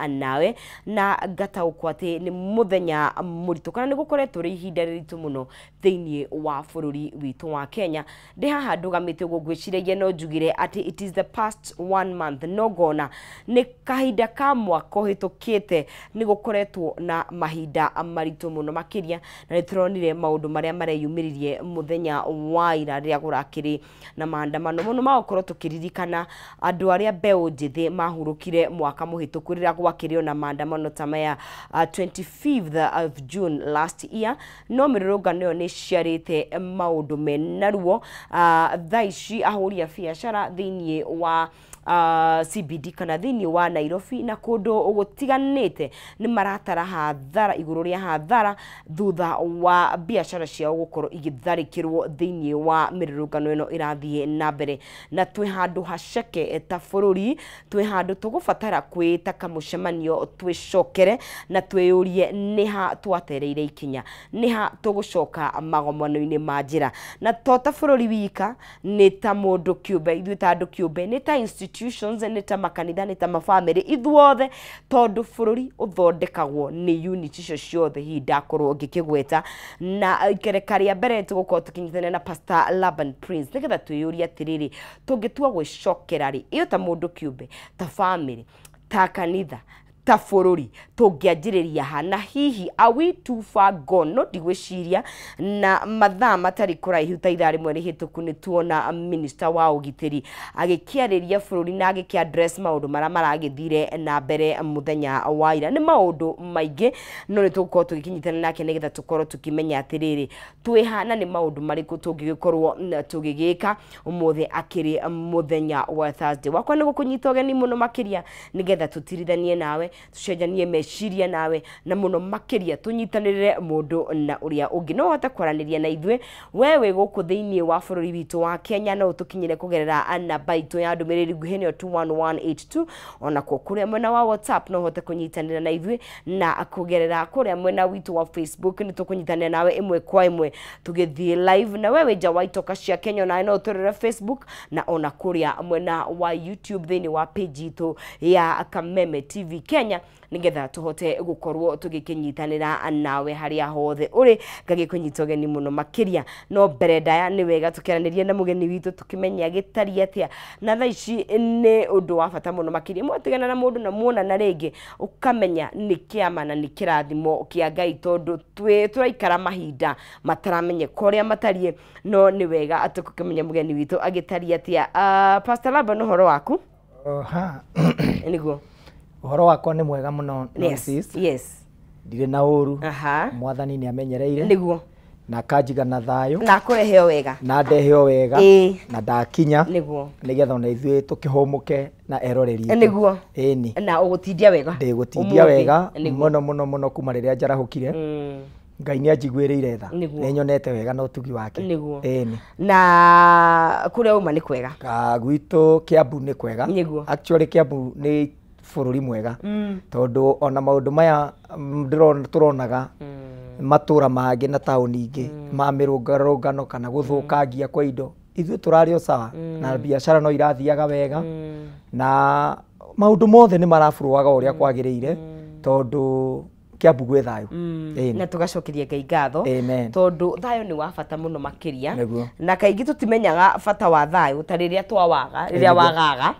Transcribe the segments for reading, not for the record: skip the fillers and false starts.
Nawe na ngataũkwo atĩ nĩ mũthenya mũritũ kana nĩ gũkoretwo rĩ ihinda rĩritũ mũno thĩinĩ wa bũrũri witũ wa Kenya. Ndĩ haha ndũgamĩte ũguo ngwĩciragia no njugire atĩ it is the past one month, no ngona nĩ kahinda ka mwaka ũhĩtũkĩte nĩ gũkoretwo na mahinda maritũ mũno makĩria, na nĩ tũronire maũndũ marĩa mareyumĩririe mũthenya wa ira rĩrĩa kũrakĩrĩ na maandamano mũno ma gũkorwo tũkĩririkana andũ arĩa mbeũ njĩthĩ mahurũkire mwaka mũhĩtũku rĩrĩa gwakĩrĩ ona maandamano ta maya, 25th of June last year. No mĩrũrũngano ĩyo nĩ ĩciarĩte maũndũ mena ruo. Thaa ici ahũri a biacara thĩinĩ wa CBD kana thĩinĩ wa Nairobi na kũndũ gũtiganĩte nĩ maratara hathara igũrũ rĩa hathara thutha wa biacara ciao gũkorwo igĩtharĩkĩrwo thĩinĩ wa mĩrũrũngano ĩno ĩrathiĩ na mbere. Na twĩ handũ haceke ta bũrũri, twĩ handũ tũgũbatara kwĩta kamũcemanio twĩcokere na twĩyũrie nĩha twatereire ikinya, nĩha tũgũcoka magomano-inĩ ma njĩra. Na to ta bũrũri wika, nĩ ta mũndũ kĩũmbe, ithuĩ ta andũ kĩũmbe, nĩ ta institutions, nĩ ta makanitha, nĩ ta mabamĩrĩ, ithuothe, tondũ bũrũri ũthondekagwo nĩ unit icio ciothe hihi ndakorwo ngĩkĩgweta. Na ikereka rĩa mbere tũgũkorwo tũkĩnyitanĩra na Pastor Laban Prince nĩgetha twĩyũrie atĩrĩrĩ, tũngĩtua gwĩcokera rĩ, ĩyo ta mũndũ kĩũmbe, ta bamĩrĩ, ta kanitha, ta bũrũri, tũngĩanjĩrĩria ha, na hihi are we too far gone? No ndigwĩciria na mathaa matarĩ kũraihu ta ithaa rĩmwe rĩhĩtũku nĩ tuona minister wa ũgitĩri agĩkĩarĩria bũrũri na agĩkĩ address maũndũ marĩa maragĩthire na mbere mũthenya wa ira. Nĩ maũndũ maingĩ, no nĩ tũgũkorwo tũgĩkĩnyitana nake nĩgetha tũkorwo tũkĩmenya atĩrĩrĩ, twĩ ha na nĩ maũndũ marĩkũ tũngĩgĩkorwo tũgĩgĩka ũmũthĩ akĩrĩ mũthenya wa Thursday. Wakwa nĩ gũkũnyita ũgeni mũno makĩria nĩgetha tũtirithanie nawe, tũcenjanie meciria nawe, na mũno makĩria tũnyitanĩrĩre mũndũ na ũrĩa ũngĩ. No ũhote kwaranĩria na ithuĩ we wĩ gũkũ thĩinĩ wa bũrũri witũ wa Kenya, no ũtũkinyĩre kũgerera namba itũ ya ndũmĩrĩri nguhĩ nĩyo 21182. Onakuo kũrĩa mwena wa WhatsApp no ũhote kũnyitanĩra na ithuĩ, na kũgerera kũrĩa mwena witũ wa Facebook nĩ tũkũnyitanĩra nawe ĩmwe kwa ĩmwe tũgĩthiĩ live. Na we wĩ nja wa itoka cia Kenya, onawe no ũtũrĩre Facebook na ona kũrĩa mwena wa YouTube thĩinĩ wa page itũ ya Kameme TV Kenya nĩgetha tũhote gũkorwo tũgĩkĩnyitanĩra nawe harĩa hothe ũrĩ. Ngagĩkũnyita ũgeni mũno makĩria, no mbere ndaya nĩ wega tũkĩaranĩria na mũgeni witũ tũkĩmenya gĩtariĩ atĩa. Na thaa ici nĩ ũndũ wa bata mũno makĩria mwatigana na mũndũ na muonana rĩngĩ ũkamenya nĩ kĩama na nĩ kĩrathimo kĩa Ngai, tondũ tũraikara mahinda mataramenyeka ũrĩa matariĩ, no nĩ wega tũkĩmenya mũgeni witũ agĩtariĩ atĩa. Pastor Laban, ũhoro waku? Oha. Nĩguo. Ũhoro wakwa nĩ mwega mũno. Yes. Sis. Ndirĩ na ũru. Mwathani nĩ amenyereire na akanjiga na thayũ. Na akũrehe o wega. Na ndehe o wega. Na ndakinya nĩgetha ona ithuĩ tũkĩhũmũke na eroreri aitũ. Ĩni. Na ũgũtindia wega. Ndĩgũtindia Ũmũthĩ. Wega mũno mũno mũno kuma rĩrĩa njarahũkire. Ngai nĩ anjiguĩrĩire tha. Nĩ nyonete wega na ũtugi wake. Ĩni. Na kũrĩa uma nĩ kwega? Ka gwitũ Kiambu nĩ kwega. Actually Kiambu nĩ bũrũri mwega tondũ ona maũndũ maya ndĩrona tũronaga matũra mangĩ na taũni ingĩ ma mĩrũngarũngano kana gũthũkangia kwa indo, ithuĩ tũrarĩ o sawa na biacara no irathiaga wega na maũndũ mothe nĩ maraburuaga ũrĩa kwagĩrĩire tondũ Kiambu gwĩ thayũ. Ĩni. Na tũgacokeria Ngai ngatho. Amen. Tondũ thayũ nĩ wa bata mũno makĩria. Na kaingĩ tũtimenyaga bata wa thayũ ta rĩrĩa twawaga, rĩrĩa wagaga.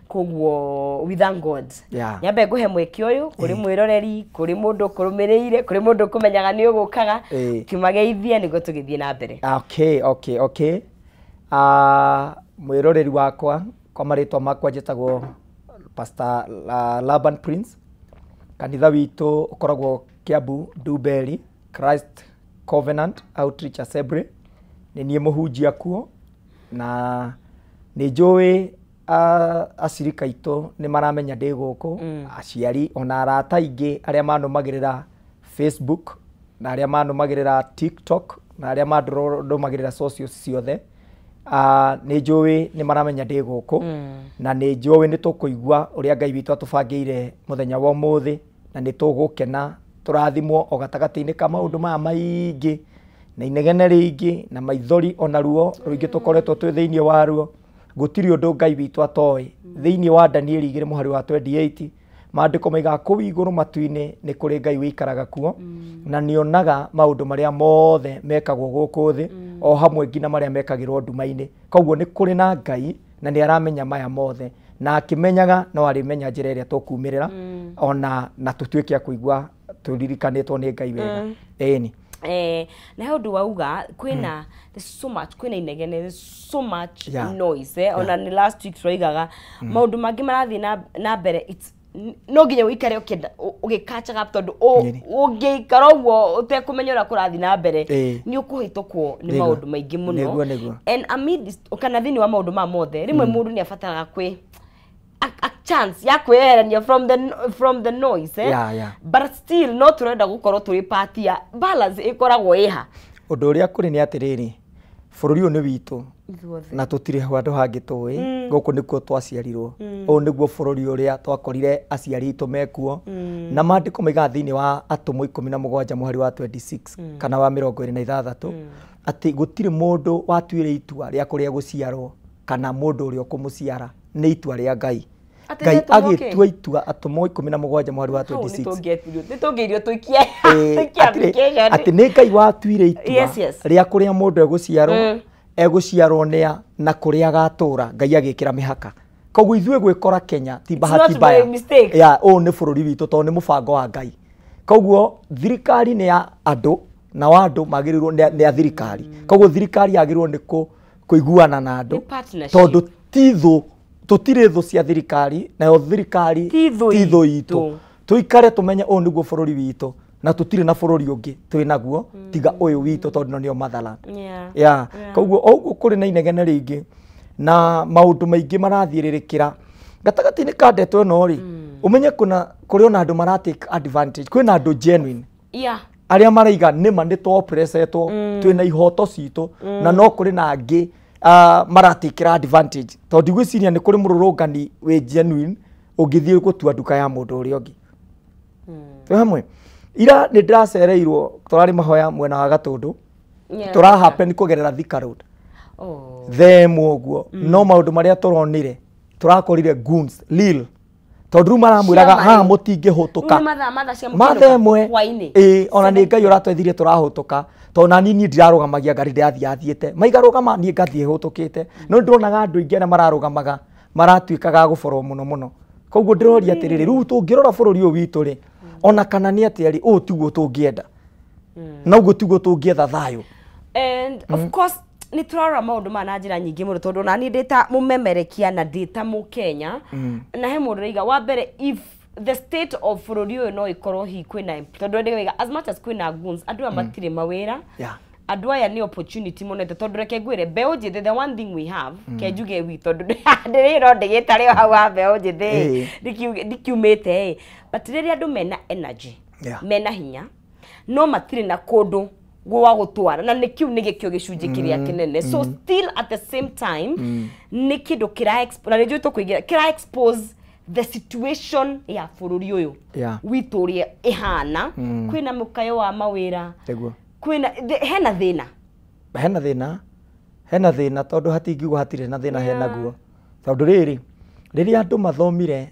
Koguo we thank God. Nyambe ngũhe mweke ũyũ kũrĩ mwĩroreri, kũrĩ mũndũ ũkũrũmĩrĩire, kũrĩ mũndũ ũkũmenyaga nĩ ũgũkaga, kĩmageithie nĩguo tũgĩthiĩ na mbere. Okay. Mwĩroreri wakwa, kwa marĩtwa makwa njĩtagwo Pastor Laban Prince. Kanitha witũ ũkoragwo Kiambu Nduberi, Christ Covenant Outreach Assembly. Nĩ niĩ mũhunjia kuo na nĩ njũĩ acirika aitũ nĩ maramenya ndĩ gũkũ, aciari ona arata aingĩ arĩa manũmagĩrĩra Facebook na arĩa manũmagĩrĩra TikTok na arĩa mandũmagĩrĩra socials ciothe, nĩ njũĩ nĩ maramenya ndĩ gũkũ na nĩ njũĩ nĩ tũkũigua ũrĩa Ngai witũ atũbangĩire mũthenya wa ũmũthĩ na nĩ tũgũkena tũrathimwo o gatagatĩ-inĩ ka maũndũ maya maingĩ na inegene rĩingĩ na maithori ona ruo rũingĩ tũkoretwo twĩ thĩinĩ wa ruo. Gũtirĩ ũndũ Ngai witũ atoĩ. Thĩinĩ wa Danieli 2 mũhari wa 28 Maandĩko maigaga kũu igũrũ matu-inĩ nĩ kũrĩ Ngai wĩikaraga kuo, na nĩonaga maũndũ marĩa mothe mekagwo gũkũ thĩ, o hamwe nginya marĩa mekagĩrwo nduma-inĩ. Koguo nĩ kũrĩ na Ngai na nĩ aramenya maya mothe, na akĩmenyaga no arĩmenya njĩra ĩrĩa tũkumĩrĩra, ona na tũtuĩke a kũigua tũririkanĩtwo nĩ Ngai wega. Ĩni. Na he ũndũ wauga kwĩna there's so much, kwĩna inegene, there's so much noise, ona nĩ last week tũraigaga maũndũ mangĩ marathiĩ na mbere, it's no nginya ũikare ũkĩenda ũgĩkachaga tondũ ũngĩikara ũguo ũtekũmenya ũrĩa kũrathiĩ na mbere, nĩ ũkũhĩtũkwo nĩ maũndũ maingĩ mũno. And amid kana thĩinĩ wa maũndũ ma mothe, rĩmwe mũndũ nĩ abataraga kwĩ a chance ya kwĩyeherania from the noise, But still no tũrenda gũkorwo tũrĩ part ya balance ĩkoragwo ĩha. Ũndũ ũrĩa kũrĩ nĩ atĩrĩrĩ, bũrũri ũyũ nĩ witũ na tũtirĩ handũ hangĩ tũĩ, gũkũ nĩkuo twaciarirwo, ũyũ nĩguo bũrũri ũrĩa twakorire aciari aitũ mekuo, na maandĩko maigaga thĩinĩ wa Atũmwo 17 mũhari wa 26 kana wa 26 atĩ gũtirĩ mũndũ watuire itua rĩa kũrĩa gũciarwo kana mũndũ ũrĩa ũkũmũciara, nĩ itua rĩa Ngai. Ngai agĩtua itua Atũmwo 17 mũhari wa 26. Nĩtũngĩirio tũikie atĩ nĩ Ngai watuire itua rĩa kũrĩa mũndũ egũciarwo, egũciarwo nĩa na kũrĩa agatũra, Ngai agĩkĩra mĩhaka. Koguo ithuĩ gwĩkora Kenya ti bahati mbaya. Ũyũ nĩ bũrũri witũ tondũ nĩ mũbango wa Ngai. Koguo thirikari nĩ ya andũ na andũ magĩrĩirwo nĩ a thirikari. Koguo thirikari yagĩrĩirwo nĩ kũiguana na andũ tondũ ti thũ, tũtirĩ thũ cia thirikari, nayo thirikari ti thũ itũ. Tũikare tũmenye ũyũ nĩguo bũrũri witũ na tũtirĩ na bũrũri ũngĩ twĩ naguo tiga ũyũ witũ tondũ nĩo motherland. Koguo ũguo kũrĩ na inegene rĩingĩ na maũndũ maingĩ marathiĩrĩrĩkĩra gatagatĩ-inĩ ka ndeto ĩno rĩ, ũmenye kuna kũrĩ ona andũ mara take advantage, kwĩna andũ genuine arĩa maraiga nĩma nĩ twopresetwo, twĩna ihoto citũ, na no kũrĩ na angĩ maratikira advantage tondũ ndigwĩciria nĩ kũrĩ mũrũrũngani wĩ genuine ũngĩthiĩ gũtua nduka ya mũndũ ũrĩa ũngĩ. Twĩ hamwe ira nĩ ndĩracereirwo, tũrarĩ mahoya mwena wa Gatũndũ, tũra happen kũgerera Thika Road themwo ũguo, no maũndũ marĩa tũronire tũrakorire goons lil tondũ rĩu maramwĩraga haha mũtingĩhũtũka mathaa ĩmwe, ona nĩ Ngai ũratwethirie tũrahũtũka tondũ nani niĩ ndirarũgamagia ngari ndĩrathiĩ athiĩte maigarũgama niĩ ngathiĩ hũtũkĩte, no ndĩronaga andũ aingĩ arĩa mararũgamaga maratuĩkaga gũborwo mũno mũno. Koguo ndĩroria atĩrĩrĩ, rĩu tũngĩrora bũrũri ũyũ witũ rĩ, ona kana nĩ atĩa rĩ, ũũ tiguo tũngĩenda na ũguo tiguo tũngĩetha thayũ. And of course nĩ tũrarora maũndũ maya na njĩra nyingĩ mũno tondũ nani ndĩ ta mũmemerekia na ndĩ ta mũkenya, na he mũndũ ũraiga wa mbere if the state of bũrũri ũyũ no ĩkorwo hihi kwĩna, tondũ ndĩraiga as much as kwĩna goons, andũ aya matirĩ mawĩra, andũ aya nĩ opportunity monete tondũ reke ngwĩre mbeũ njĩthĩ, the one thing we have, ke njuge wi tondũ ndĩrĩ no ndĩgĩtare hau ha mbeũ njĩthĩ ndikiumĩte, but rĩrĩa andũ mena energy, mena hinya, no matirĩ na kũndũ gwa gũtwara, na nĩ kĩu nĩ gĩkĩo gĩcunjĩ kĩrĩa kĩnene. So still at the same time nĩ kĩndũ kĩra na nĩ njũĩ tũkũingĩra kĩra expose the situation ya bũrũri ũyũ witũ ũrĩa ĩhana. Kwĩna mũkayo wa mawĩra, kwĩna hena thĩna, hena thĩna, hena thĩna tondũ hatingiuga hatirĩ na thĩna, henaguo tondũ rĩrĩ rĩrĩa andũ mathomire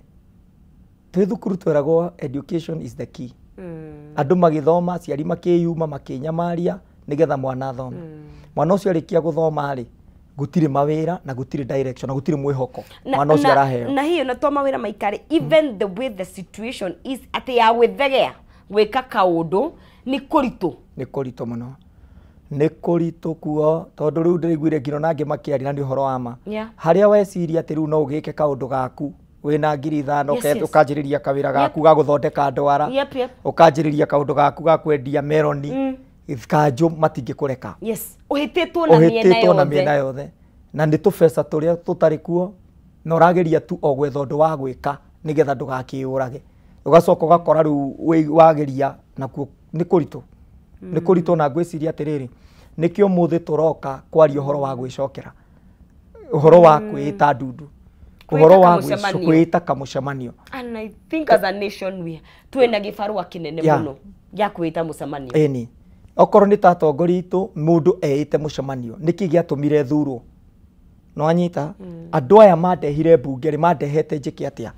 twĩ thukuru tweragwo education is the key. Andũ magĩthoma, aciari makĩyuma makĩnyamaria nĩgetha mwana athome. Mwana ũcio arĩkia gũthoma rĩ, gũtirĩ mawĩra na gũtirĩ direction na gũtirĩ mwĩhoko mwana ũcio araheo. Na hiyo na to mawĩra maikare, even the way the situation is atĩ ya gwĩthegea gwĩka kaũndũ nĩ kũritũ, nĩ kũritũ mũno, nĩ kũritũ kuo tondũ rĩu ndĩraiguire nginya ona angĩ makĩaria na nĩ ũhoro wa ma, harĩa weciria atĩ rĩu no ũgĩke kaũndũ gaku wĩna 5,000 ũkanjĩrĩria kawĩra gaku ga gũthondeka ndwara, ũkanjĩrĩria kaũndũ gaku ga kwendia meroni, kanjũ matingĩkũreka. Ũhĩtĩtwo na mĩena yothe, na nĩ tũbeca tũrĩa tũtarĩ kuo, na ũrageria tu o gwetha ũndũ wa gwĩka nĩgetha ndũgakĩũrage, ũgacoka ũgakora rĩu wageria nakuo nĩ kũritũ, nĩ kũritũ. Na ngwĩciria atĩrĩrĩ, nĩkĩo ũmũthĩ tũroka kwaria ũhoro wa gwĩcokera, ũhoro wa kwĩĩta ndundu, ũhoro wa kwĩĩta kamũcemanio. And I think as a nation we twĩna gĩbarũa kĩnene mũno gĩa kwĩĩta mũcemanio. Ĩni okorwo nĩ ta atongoria aitũ mũndũ eĩte mũcemanio, nĩkĩ gĩatũmire thurwo? No anyita andũ aya mandehire mbunge rĩ, mandehete njĩke atĩa?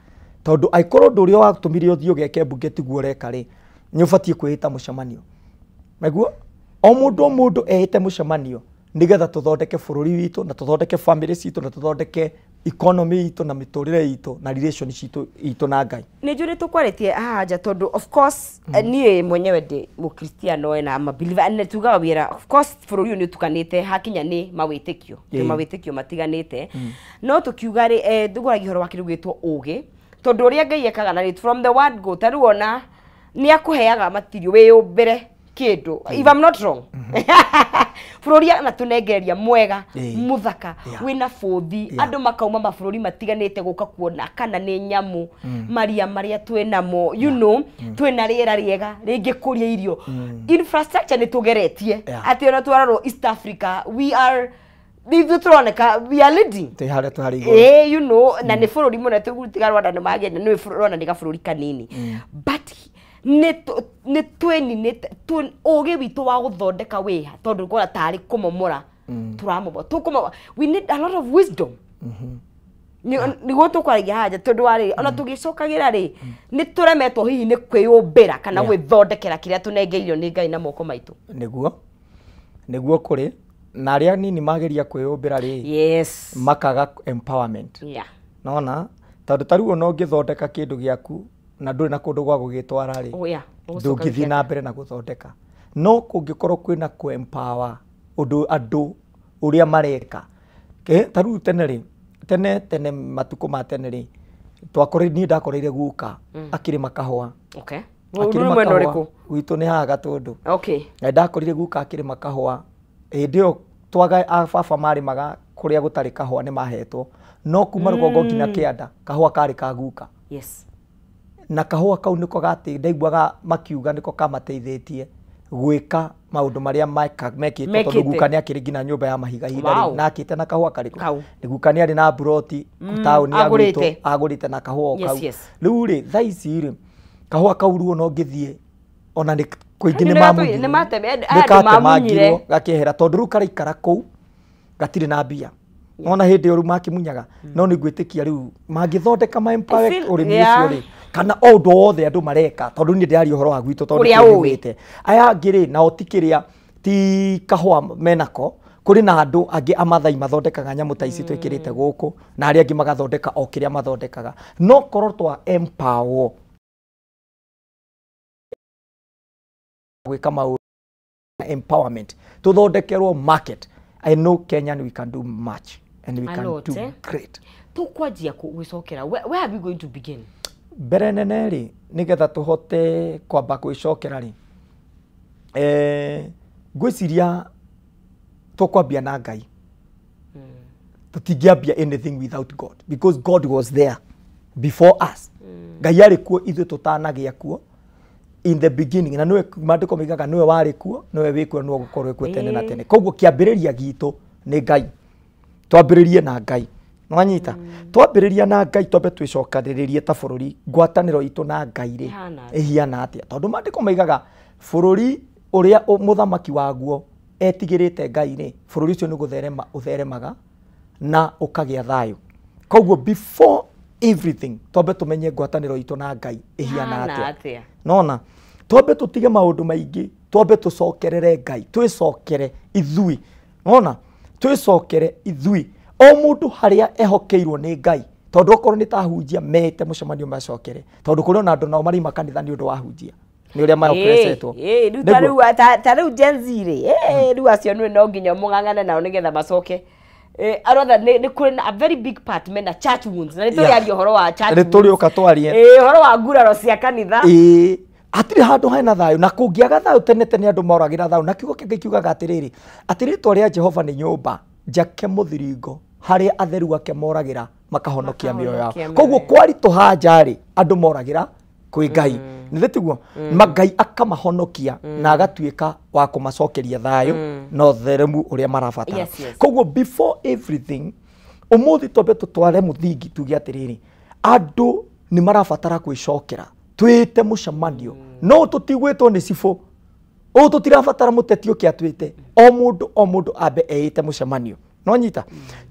Tondũ angĩkorwo ũndũ ũrĩa watũmire ũthiĩ ũgeke mbunge tiguo ũreka rĩ, nĩ ũbatiĩ kwĩĩta mũcemanio. Naguo o mũndũ o mũndũ eĩte mũcemanio nĩgetha tũthondeke bũrũri witũ na tũthondeke family citũ na tũthondeke economy itũ na mĩtũrĩre itũ na relation citũ itũ na Ngai. Nĩ njũrĩ tũkwarĩtie haha nja tondũ of course niĩ mwenyewe ndĩ mũkristiano na I'm a believer na tugaga wĩra of course bũrũri ũyũ nĩ ũtukanĩte hakinya nĩ mawĩtĩkio twĩ mawĩtĩkio matiganĩte no tũkiuga rĩ tũgũragia ũhoro wa kĩndũ gĩtwo ũgĩ tondũ ũrĩa Ngai ekaga na from the word go ta rĩu ona nĩ akũheaga matirio wĩyũmbĩre kĩndũ if I'm not wrong. Bũrũri anatunengereria mwega muthaka wina bũthi andu makauma mabũrũri matiganĩte gũka kuona kana nĩ nyamũ maria maria twĩnamo you know twĩna rĩera rĩega rĩngĩ kũria irio infrastructure nĩ tũgeretie atĩ ona twarorwo East Africa we are ithuĩ tũroneka we are leading twĩ harĩa tũharĩ igũrũ you know na nĩ bũrũri mũnene tũgutiga Rwanda nĩ magenda nĩ Rwanda nĩ gabũrũri kanini but nĩ twĩninĩte ũgĩ witũ wa gũthondeka wĩha tondũ ngona tarĩ kũmomora tũramomora tũkũmomora we need a lot of wisdom nĩguo tũkwaragia haja tondũ warĩ ona tũgĩcokagĩra rĩ nĩ tũremetwo hihi nĩ kwĩyũmbĩra kana gwĩthondekera kĩrĩa tũnengeirio nĩ Ngai na moko maitũ. Nĩguo nĩguo kũrĩ na arĩa nini mageria kwĩyũmbĩra rĩ yes makaga empowerment. Nona tondũ ta rĩu ona ũngĩthondeka kĩndũ gĩaku na ndũrĩ na kũndũ gwa gũgĩtwara rĩ ndũngĩthiĩ na mbere na gũthondeka no kũngĩkorwo kwĩna kũ empower ũndũ andũ ũrĩa mareka ta rĩu tene rĩ tene tene matukũ ma tene rĩ twakorire niĩ ndakoreire guka akĩrĩma kahũa. Akĩrĩma kahũa gwitũ nĩ haha Gatũndũ. Na ndakorire guka akĩrĩma kahũa hĩndĩ ĩyo twaga baba marĩmaga kũrĩa gũtarĩ kahũa nĩ mahetwo no kuma rũgongo nginya kĩanda kahũa karĩ ka guka. Na kahũa kau nĩko gati ndaiguaga makiuga nĩko kamateithĩtie gwĩka maũndũ marĩa mekĩtwo tondũ guka nĩ akĩrĩ nginya nyũmba ya mahiga ihinda rĩu na akĩte na kahũa karĩkũ guka nĩ arĩ na mburoti taũni ya gwitũ agũrĩte na kahũa kau. Rĩu rĩ thaa ici rĩ kahũa kau rĩu ona ũngĩthiĩ ona nĩ kũingĩ nĩ mamunyirwo gakĩehera tondũ rĩu karaikara kũu gatirĩ na mbia. Ona hĩndĩ ĩyo rĩu makimunyaga no nĩ ngwĩtĩkia rĩu mangĩthondeka ma empower ũrĩmi ũcio rĩ kana o ũndũ wothe andũ mareka tondũ niĩ ndĩraria ũhoro wa gwitũ tondũ nĩnyumĩte aya angĩ rĩ nao ti kĩrĩa ti kahũa menako kũrĩ na andũ angĩ amathai mathondekaga nyamũ ta ici twĩkĩrĩte gũkũ na arĩa angĩ magathondeka o kĩrĩa mathondekaga no korwo twa empower gwĩka maũndũ empowerment tũthondekerwo market. I know Kenyan we can do much and we can do great. Tukwanjia gwicokera where are we going to begin? Mbere nene rĩ nigetha tuhote kwamba gwicokera rĩ ngwiciria tukwambia na Ngai. Tutingĩambia anything without God because God was there before us. Ngai arĩ kuo ithuĩ tũtanagĩa kuo in the beginning na niwe maandĩko moigaga niwe warĩ kuo niwe wĩ kuo niwe ũgũkorwo kuo tene na tene. Koguo kĩambĩrĩria gitũ nĩ Ngai. Twambĩrĩrie na Ngai. Nwanyita twambĩrĩria na Ngai twambe twĩcokanĩrĩrie ta bũrũri ngwatanĩro itũ na Ngai rĩ ĩhiana atĩa tondũ maandĩko moigaga bũrũri ũrĩa mũthamaki waguo etigĩrĩte Ngai rĩ bũrũri ũcio nĩ gũtherema ũtheremaga na ũkagĩa thayũ. Koguo before everything twambe tũmenye ngwatanĩro itũ na Ngai ĩhiana atĩa. Nona twambe tũtige maũndũ maingĩ twambe tũcokerere Ngai twĩcokere ithui. Nona twĩcokere ithui o mũndũ harĩa ehokeirwo nĩ Ngai tondũ okorwo nĩ ta hunjia mete mũcemanio macokere tondũ kũrĩ ona andũ nao marima kanitha nĩ ũndũ wa hunjia nĩ ũrĩa maopresetwo. Rĩu ta rĩu Gen Z rĩ rĩu acio nĩ no nginya mũng'ang'ane nao nĩgetha macoke arotha nĩ kũrĩ na a very big part mena church wounds na nĩ tũrĩaria ũhoro wa church nĩ tũrĩũka twarie ũhoro wa nguraro cia kanitha. Hatirĩ handũ hena thayũ na kũngĩaga thayũ tene tene andũ moragĩra thayũ na kiugo kĩa Ngai kiugaga atĩrĩrĩ atĩ rĩtwa rĩa Jehova nĩ nyũmba njake mũthiringo harĩa atheru ake moragĩra makahonokia mĩoyo yao. Koguo kwaritũha nja rĩ andũ moragĩra kwĩ Ngai nĩ tiguo Ngai akamahonokia na agatuĩka wa kũmacokeria thayũ na ũtheremu ũrĩa marabatara. Koguo before everything ũmũthĩ twambe tũtware mũthingi tuge atĩrĩrĩ andũ nĩ marabatara kwĩcokera twĩte mũcemanio no tũtigwĩtwo nĩ cibũ ũũ tũtirabatara mũteti ũkĩ atwĩte o mũndũ ambe eĩte mũcemanio. No nyita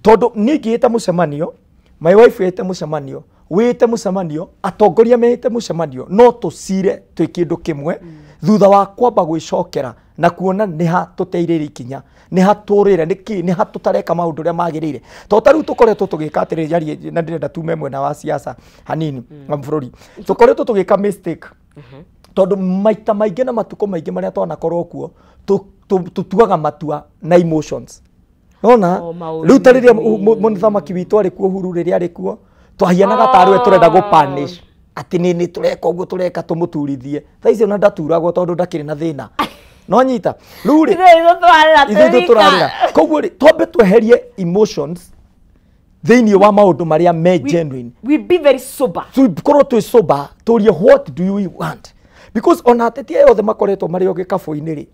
tondũ niĩ ngĩĩta mũcemanio my wife ĩte mũcemanio Wĩte mũcemanio, atongoria mehĩte mũcemanio, no tũcire twĩ kĩndũ kĩmwe thutha wa kwamba gwĩcokera na kuona nĩ ha tũteirĩire ikinya, nĩ ha tũrĩre, nĩkĩ nĩ ha tũtareka maũndũ ũrĩa magĩrĩire. To ta rĩu tũkoretwo tũgĩka atĩrĩrĩ, njarie na ndĩrenda tume mwena wa siasa hanini wa bũrũri, tũkoretwo tũgĩka mistake tondũ maita maingĩ na matukũ maingĩ marĩa twanakorwo kuo tũtuaga matua na emotions. Nona rĩu ta rĩrĩa mũthamaki witũ arĩ kuo, Uhuru rĩrĩa arĩ kuo, twahianaga tarĩ we tũrenda gũ punish atĩ nĩ tũreka ũguo, tũreka tũmũturithie. Thaa ici ona ndaturagwo tondũ ndakĩrĩ na thĩna. No nyita rĩu rĩ, ithuĩ tũrarĩra. Koguo rĩ, twambe tweherie emotions thĩinĩ wa maũndũ marĩa me genuine. We be very sober. Tukorwo twĩ sober, tũrie what do you want? Because ona ateti aya othe makoretwo marĩ o gĩkabũ-inĩ rĩ,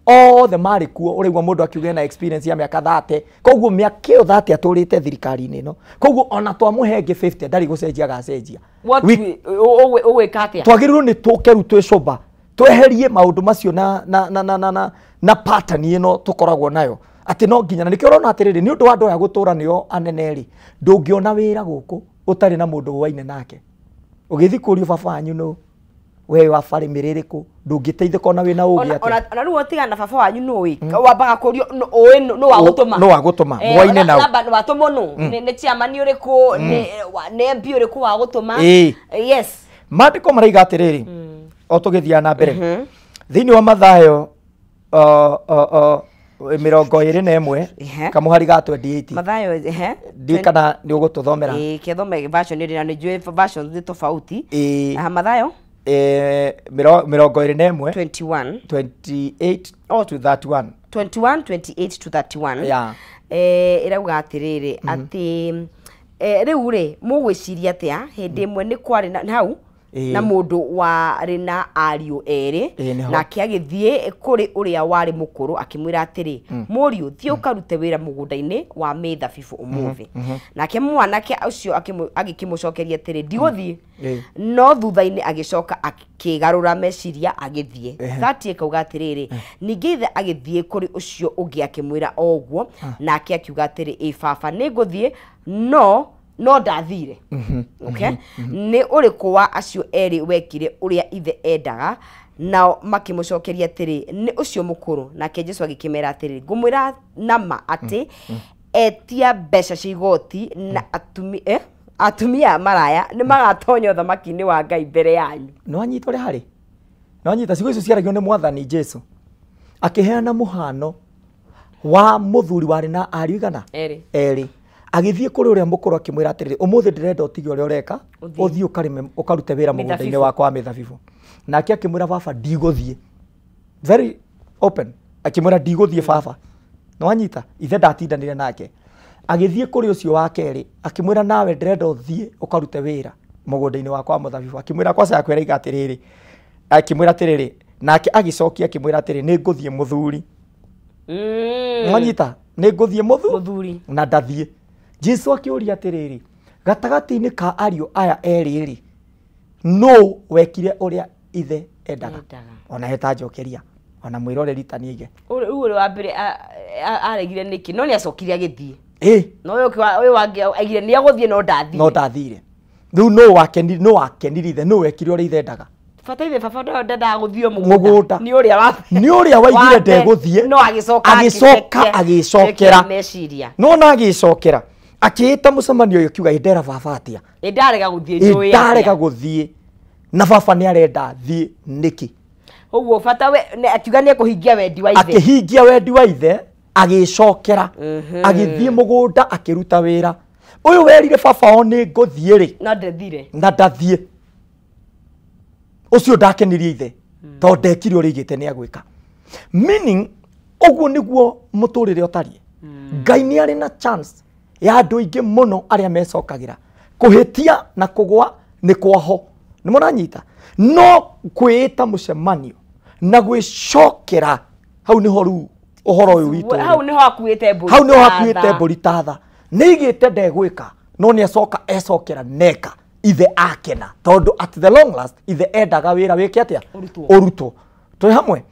othe marĩ kuo, ũraigua mũndũ akiuga ena experience ya mĩaka 30, koguo mĩaka ĩyo 30 atũrĩte thirikari-inĩ ĩno, koguo ona twamũhe ĩngĩ 50 ndarĩ gũcenjia agacenjia. Ũgwĩka atĩa? Twagĩrĩirwo nĩ tũke rĩu twĩ sober, tweherie maũndũ macio na na na na na na na pattern ĩno tũkoragwo nayo atĩ no nginya, na nĩkĩo ũrona atĩrĩrĩ, nĩ ũndũ wa andũ aya gũtũra nĩo anene rĩ, ndũngĩona wĩra gũkũ ũtarĩ na mũndũ ũwaine nake. Ũgĩthiĩ kũrio baba wanyu nũ, we wa barĩ ĩrĩkũ, ndũngĩteithĩka ona wĩna ũgĩ atĩa. Ona rĩu ũtigana na baba wanyu nũ ĩ, wambaga kũrio ũĩ nũ wa gũtũma. Nũ wa gũtũma, mũwaine nao. Watũmwo nũ, nĩ chairman ũrĩkũ, nĩ MP ũrĩkũ wa gũtũma. Yes. Maandĩko maraiga atĩrĩrĩ, o tũgĩthiaga na mbere thĩinĩ wa Mathayo 21 kamũhari ga 28. Mathayo, ndiũĩ kana nĩ ũgũtũthomera. Ĩĩ, kĩthome version ĩrĩ na nĩ njũĩ versions nĩ tofauti. Mathayo 21 21 28 to 31. 21 28 to 31. Yeah. Ĩrauga atĩrĩrĩ atĩ rĩu rĩ mũgwĩciria atĩa hĩndĩ ĩmwe nĩ kwarĩ na hau na mũndũ warĩ na ariũ erĩ, nake agĩthiĩ kũrĩ ũrĩa warĩ mũkũrũ akĩmwĩra atĩrĩ, mũriũ thiĩ ũkarute wĩra mũgũnda-inĩ wa mĩthabibũ ũmũthĩ. Nake mwanake ũcio agĩkĩmũcokeria atĩrĩ, ndigũthiĩ. No thutha-inĩ agĩcoka akĩgarũra meciria agĩthiĩ. 30 ĩkauga atĩrĩrĩ, ningĩ ithe agĩthiĩ kũrĩ ũcio ũngĩ akĩmwĩra o ũguo, nake akiuga atĩrĩ, ĩ baba nĩngũthiĩ, no ndathire. Okay? Nĩ ũrĩkũ wa acio erĩ wekire ũrĩa ithe endaga? Nao makĩmũcokeria atĩrĩ, nĩ ũcio mũkũrũ. Nake Jesũ agĩkĩmera atĩrĩ, ngũmwĩra nama atĩ etia mbeca cia igoti na atumia maraya nĩ magatonya ũthamaki-inĩ wa Ngai mbere yanyu. Nĩ wanyita ũrĩa harĩ? Nĩ wanyita ciugo icio ciaragio nĩ Mwathani Jesũ akĩheana mũhano wa mũthuri warĩ na ariũ igana? Erĩ. Agĩthiĩ kũrĩ ũrĩa mũkũrũ akĩmwĩra atĩrĩrĩ, ũmũthĩ ndĩrenda ũtige ũrĩa ũreka, ũthiĩ ũkarĩme, ũkarute wĩra mũgũnda-inĩ wakwa wa mĩthabibũ. Nake akĩmwĩra, baba ndigũthiĩ. Very open. Akĩmwĩra ndigũthiĩ baba. Nĩ wanyita? Ithe ndatindanire nake. Agĩthiĩ kũrĩ ũcio wa kerĩ, akĩmwĩra nawe ndĩrenda ũthiĩ ũkarute wĩra mũgũnda-inĩ wakwa wa mũthabibũ. Akĩmwĩra kwaca yakwĩra atĩrĩrĩ, akĩmwĩra atĩrĩrĩ, nake agĩcokia akĩmwĩra atĩrĩ, nĩ ngũthiĩ mũthuri. Nĩ wanyita? Nĩ ngũthiĩ mũthuri na ndathiĩ. Jesu akĩũria atĩrĩrĩ, gatagatĩ-inĩ ka ariũ aya erĩ rĩ, nũ wekire ũrĩa ithe endaga? Ona hetanjokeria, ona mwĩroreri ta niĩ. Rĩu ũrĩa wa mbere aregire nĩkĩ? No nĩacokire agĩthiĩ. No ũyũ wangĩ aigire nĩ agũthiĩ no ndathire. No ndathire. Rĩu nũ wakenirie ithe? Nũ wekire ũrĩa ithe endaga? Bata ithe baba ndendaga gũthiĩ mũgũnda. Nĩ ũrĩa wa nĩ ũrĩa waigire ndegũthiĩ, no agĩcoka agĩcoka agĩcokera meciria. No na agĩcokera akĩĩta mũcemanio ũyũ akiuga, ndera baba atĩa? Ndarega gũthiĩ njũĩ. Ndarega gũthiĩ na baba nĩ arenda thiĩ nĩkĩ? Ũguo bata we akiuga nĩ ekũhingia wendi wa ithe. Akĩhingia wendi wa ithe, agĩcokera, agĩthiĩ mũgũnda akĩruta wĩra. Ũyũ werire baba o nĩ ngũthiĩ rĩ, na ndathire. Na ndathiĩ. Ũcio ndakenirie ithe tondũ ndekire ũrĩa aigĩte nĩ agwĩka. Meaning ũguo nĩguo mũtũrĩre ũtariĩ. Ngai nĩ arĩ na chance ya andũ aingĩ mũno arĩa mecokagĩra. Kũhĩtia na kũgwa nĩ kwaho. Nĩ mũranyita? No kwĩĩta mũcemanio na gwĩcokera, hau nĩho rĩu ũhoro ũyũ witũ. Hau nĩho akuĩte mbũri. Hau nĩho akuĩte mbũri tatha. Nĩ aigĩte ndegwĩka, no nĩ acoka ecokera neka. Ithe akena tondũ at the long last ithe endaga wĩra wĩke atĩa? Ũrutwo. Twĩ hamwe?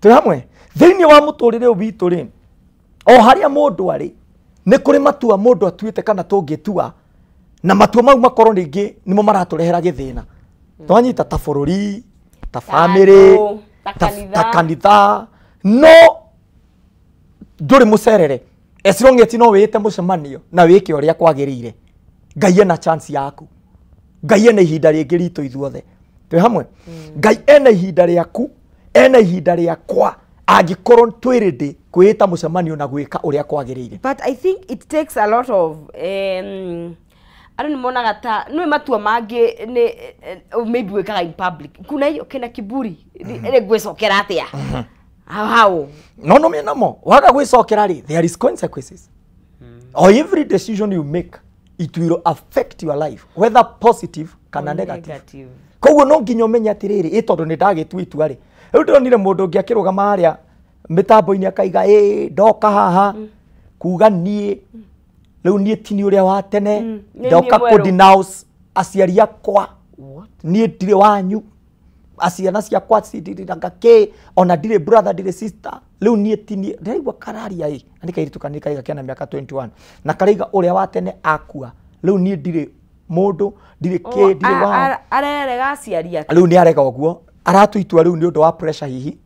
Twĩ hamwe? Thĩinĩ wa mũtũrĩre ũyũ witũ rĩ, o harĩa mũndũ arĩ, nĩ kũrĩ matua mũndũ atuĩte kana tũngĩtua Na matua mau makorwo rĩngĩ nĩmo maratũrehera gĩthĩna. Twanyita ta bũrũri, ta family, ta kanitha, no ndũrĩ mũcerere. As long as no wĩte mũcemanio na wĩke ũrĩa kwagĩrĩire, Ngai ena chance yaku. Ngai ena ihinda rĩngĩ ritũ ithuothe. Twĩ hamwe? Ngai ena ihinda rĩaku, ena ihinda rĩakwa, angĩkorwo twĩ ready kwĩĩta mũcemanio na gwĩka ũrĩa kwagĩrĩire. But I think it takes a lot of andũ nĩ monaga ta nĩ matua mangĩ nĩ maybe wĩkaga in public. Kuna hiyo kena kiburi ĩrĩ ngwĩcokera atĩa? How? No no namo waga gwĩcokera rĩ, there is consequences. Or every decision you make, it will affect your life, whether positive kana negative. Koguo no nginya ũmenye atĩrĩrĩ, ĩ tondũ nĩ ndagĩtua itua rĩ. Rĩu ndĩronire mũndũ ũngĩ akĩrũgama harĩa mĩtambo-inĩ akaiga ĩ ndoka haha kuga niĩ rĩu niĩ ti niĩ ũrĩa wa tene, ndoka kũ denounce aciari akwa, niĩ ndirĩ wanyu, aciana ciakwa cindiranga kĩ, ona ndirĩ brother ndirĩ sister, rĩu niĩ ti niĩ. Ndĩraigua kararia ĩ, na nĩ kairĩtu kanini karaiga kena mĩaka 21 na karaiga ũrĩa wa tene akua, rĩu niĩ ndirĩ mũndũ, ndirĩ kĩ, ndirĩ wao. Arerega aciari ake. Rĩu nĩ arega ũguo, aratua itua rĩu nĩ ũndũ wa pressure hihi.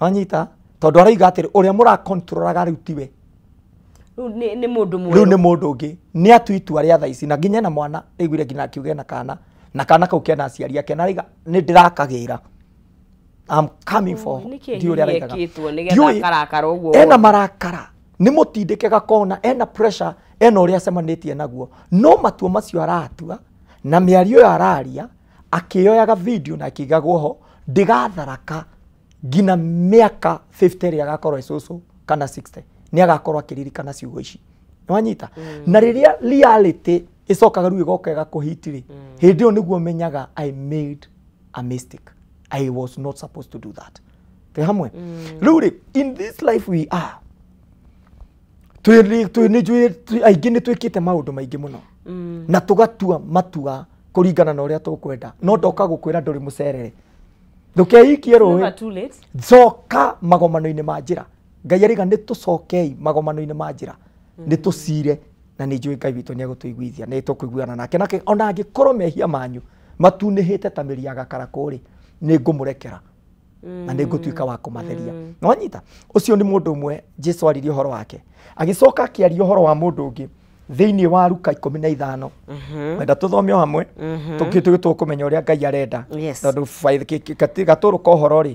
Wanyita? Tondũ araiga atĩrĩ, ũrĩa mũrakontrolaga rĩu tiwe. Rĩu nĩ mũndũ mwerũ. Rĩu nĩ mũndũ ũngĩ. Nĩ atua itua rĩa thaa ici na nginya na mwana, aiguire nginya akiuga ena kana, na kana kau kena aciari ake, na araiga nĩ ndĩrakagĩra. I'm coming for. Ndiũĩ ũrĩa araigaga. Ena marakara, nĩ mũtindĩke gakona, ena pressure, ena ũrĩa acemanĩtie naguo. No matua macio aratua na mĩario ĩyo araria, akĩoyaga video na akĩigagwo ho, ndĩgatharaka nginya mĩaka 50 ĩrĩa agakorwo ĩcũcũ kana 60, nĩ agakorwo akĩririkana ciugo ici. Nĩwanyita? Na rĩrĩa reality ĩcokaga rĩu ĩgoka ĩgakũhit rĩ, hĩndĩ ĩyo nĩguo menyaga I made a mistake. I was not supposed to do that. Twĩ hamwe? Rĩu rĩ, in this life we are, aingĩ nĩ twĩkĩte maũndũ maingĩ mũno na tũgatua matua kũringana na ũrĩa tũkwenda. No ndoka gũkwĩra ndũrĩ mũcerere, ndũkeikie rũĩ, coka magomano-inĩ ma njĩra. Ngai arauga nĩ tũcokei magomano-inĩ ma njĩra, nĩ tũcire, na nĩ njũĩ Ngai witũ nĩ egũtũiguithia, nĩ tũkũiguana nake. Nake ona angĩkorwo mehia manyu matunĩhĩte ta mĩri ya gakarakũ rĩ, nĩ ngũmũrekera na nĩ ngũtuĩka wa kũmatheria. Nĩwanyita? Ũcio nĩ mũndũ ũmwe Jesu aririe ũhoro wake. Agĩcoka akĩaria ũhoro wa mũndũ ũngĩ thĩinĩ wa Luka 15. Wenda tũthome o hamwe, tũkũmenya ũrĩa Ngai arenda. Tondũ gatũrũ ka ũhoro rĩ,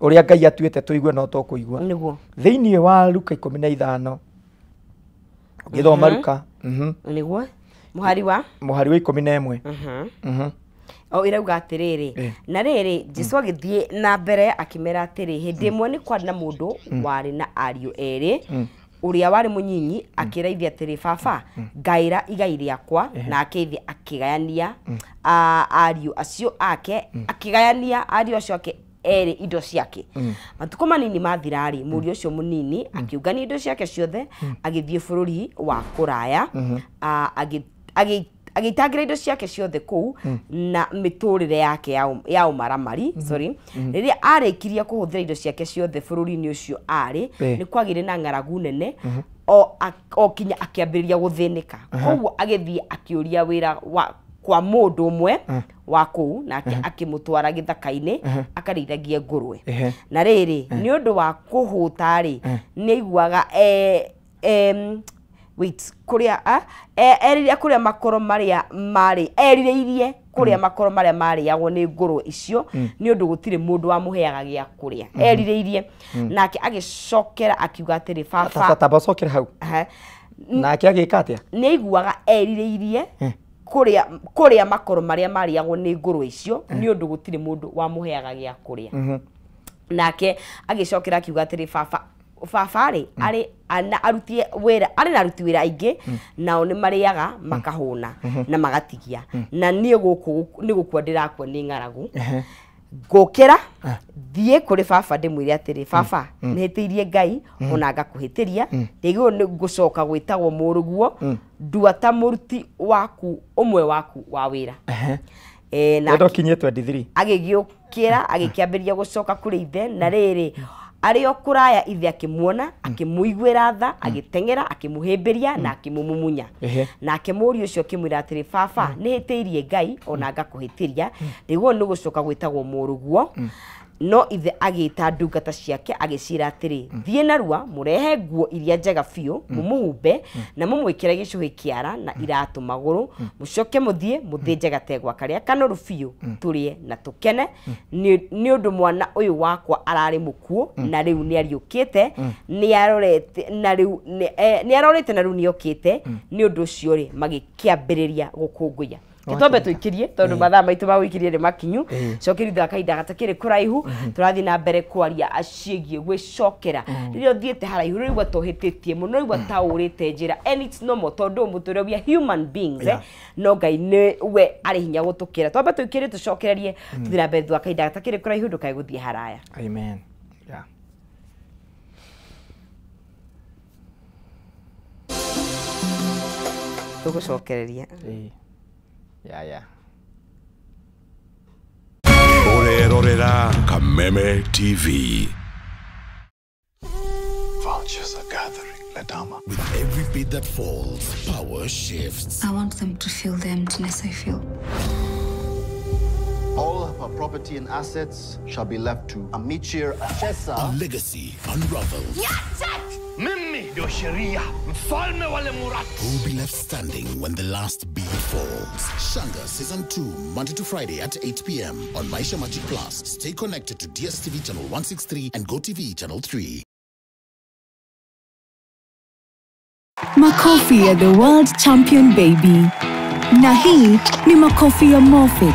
ũrĩa Ngai atuĩte tũigue no tũkũigua. Thĩinĩ wa Luka 15, ũgĩthoma Luka, nĩguo mũhari wa 11. O irauga atĩrĩrĩ, na rĩrĩ Jesu agĩthiĩ na mbere akĩmera atĩrĩ, hĩndĩ ĩmwe nĩ kwarĩ na mũndũ warĩ na ariũ erĩ, ũrĩa warĩ mũnyinyi akĩra ithe atĩrĩ, baba ngaĩra igai rĩakwa. Nake ithe akĩgayania ariũ acio ake, akĩgayania ariũ acio ake erĩ indo ciake. Matukũ manini mathira-rĩ, mũriũ ũcio mũnini akĩũngania indo ciake ciothe, agĩthiĩ bũrũri wa kũraya, agĩitangĩra indo ciake ciothe kũu na mĩtũrĩre yake ya ũmaramari. Sorry, rĩrĩa arĩkirie kũhũthĩra indo ciake ciothe bũrũri-inĩ ũcio arĩ, nĩ kwagĩire na ng'aragu nene, o kinya akĩambĩrĩria gũthĩnĩka. Koguo agĩthiĩ akĩũria wĩra wa kwa mũndũ ũmwe wa kũu, nake akĩmũtwara gĩthaka-inĩ akarĩithagie ngũrwe. Na rĩrĩ, nĩ ũndũ wa kũhũta-rĩ, nĩ aiguaga wait, kũrĩa eririe kũrĩa makoro marĩa marĩ, erirĩirie kũrĩa makoro marĩa marĩagwo nĩ ngũrwe icio, nĩ ũndũ gũtirĩ mũndũ wamũheaga gĩa kũrĩa. Erirĩirie. Nake agĩcokera akiuga atĩrĩ, baba, tamba ũcokere hau. Nake agĩka atĩa? Nĩ aiguaga erirĩirie kũrĩa makoro marĩa marĩagwo nĩ ngũrwe icio, nĩ ũndũ gũtirĩ mũndũ wamũheaga gĩa kũrĩa. Nake agĩcokera akiuga atĩrĩ, baba, baba rĩ, arĩ na aruti wĩra, arĩ na aruti wĩra aingĩ, nao nĩ marĩaga makahũna na magatigia, na niĩ gũkũ nĩ gũkua ndĩrakua nĩ ng'aragu. Ngũkĩra thiĩ kũrĩ baba ndĩmwĩre atĩrĩ, baba, nĩhĩtĩirie Ngai ona ngakũhĩtĩria, ndigĩrĩirwo nĩ ngũcoka gwĩtagwo mũrũguo, ndua ta mũruti waku ũmwe waku wa wĩra. Na ndokinyie 23. Agĩgĩũkĩra agĩkĩambĩrĩria gũcoka kũrĩ ithe. Na rĩrĩ, Arĩ o kũraya ithe akĩmuona, akĩmũiguĩra tha, agĩteng'era, akĩmũhĩmbĩria na akĩmũmumunya. Nake mũriũ ũcio akĩmwĩra atĩrĩ, baba, nĩhĩtĩirie Ngai ona ngakũhĩtĩria, rĩu nĩ gũcoka gwĩtagwo mũrũguo. No ithe agĩta ndungata ciake agĩciĩra atĩrĩ, thiĩ narua mũrehe nguo iria njega biũ, mũmũhumbe na mũmwĩkĩre gĩcũhĩ kĩara na iratũ magũrũ, mũcoke mũthiĩ mũthĩnje gategwa karĩa kanoru biũ, tũrĩe na tũkene, nĩ ũndũ mwana ũyũ wakwa ararĩ mũkuũ na rĩu nĩariũkĩte, nĩarorete na rĩu nĩarorĩte na rĩu nĩokĩte. Nĩ ũndũ ũcio rĩ, magĩkĩambĩrĩria gũkũngũiya. Twambe tũikirie tondũ mathaa maitũ ma gũikirie nĩ makinyu. Cokeria thutha kahinda gatakĩrĩ kũraihu, tũrathiĩ na mbere kwaria ciĩgiĩ gwĩcokera. Rĩrĩa ũthiĩte haraihu rĩu tohĩtĩtie mũno, rĩu ta ũrĩte njĩra, and it's normal tondũ mũtũrĩre, we are human beings, no Ngai nĩ we arĩ hinya gũtũkĩra. Twambe tũikirie tũcokererie, tũthiĩ na mbere thutha kahinda gatakĩrĩ kũraihu, ndũkae gũthiĩ haraya. Amen. Yeah. Tũgũcokereria. Yeah, yeah. Orerorera Kameme TV. Vultures are gathering, Ledama. With every beat that falls, power shifts. I want them to feel the emptiness I feel. All of her property and assets shall be left to Amichir Achesa. A legacy unravels. Mimi ndio sheria, mfalme wale Murat. Who'll be left standing when the last beat falls? Shanga Season 2, Monday to Friday at 8 p.m. on Maisha Magic Plus. Stay connected to DSTV Channel 163 and GoTV Channel 3. Makofi ya the world champion baby. Na hii ni makofi ya Morfix,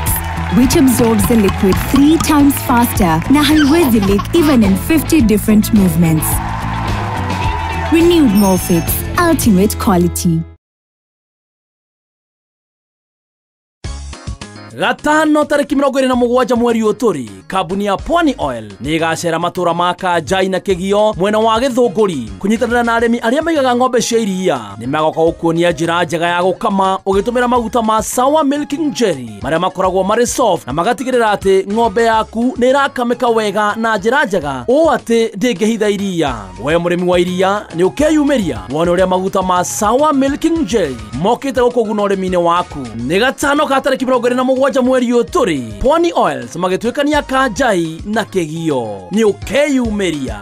which absorbs the liquid 3 times faster na haiwezi leak even in 50 different movements. Renewed Morfix, ultimate quality. Gatano tariki 27 mweri ũyũ, kambuni ya Pwani Oil nĩ ĩgacera matũra ma Kanjai na Kĩgio mwena wa Gĩthũngũri kũnyitanĩra na arĩmi arĩa maigaga ng'ombe cia iria. Nĩ magoka gũkuonia njĩra njega ya gũkama ũgĩtũmĩra maguta ma Sour Milking Jelly marĩa makoragwo marĩ soft na magatigĩrĩra atĩ ng'ombe yaku nĩ ĩrakamĩka wega na njĩra njega ũũ atĩ ndĩngĩhitha iria. We mũrĩmi wa iria nĩ ũkeyumĩria wone ũrĩa maguta ma Sour Milking Jelly mokĩte gũkũguna ũrĩmi-inĩ waku. Nĩ gatano ka tariki 27 mweri ũyũ tũrĩ, Pwani Oils magĩtuĩkania Kanjai na Kĩgio. Nĩ ũkeyumĩria.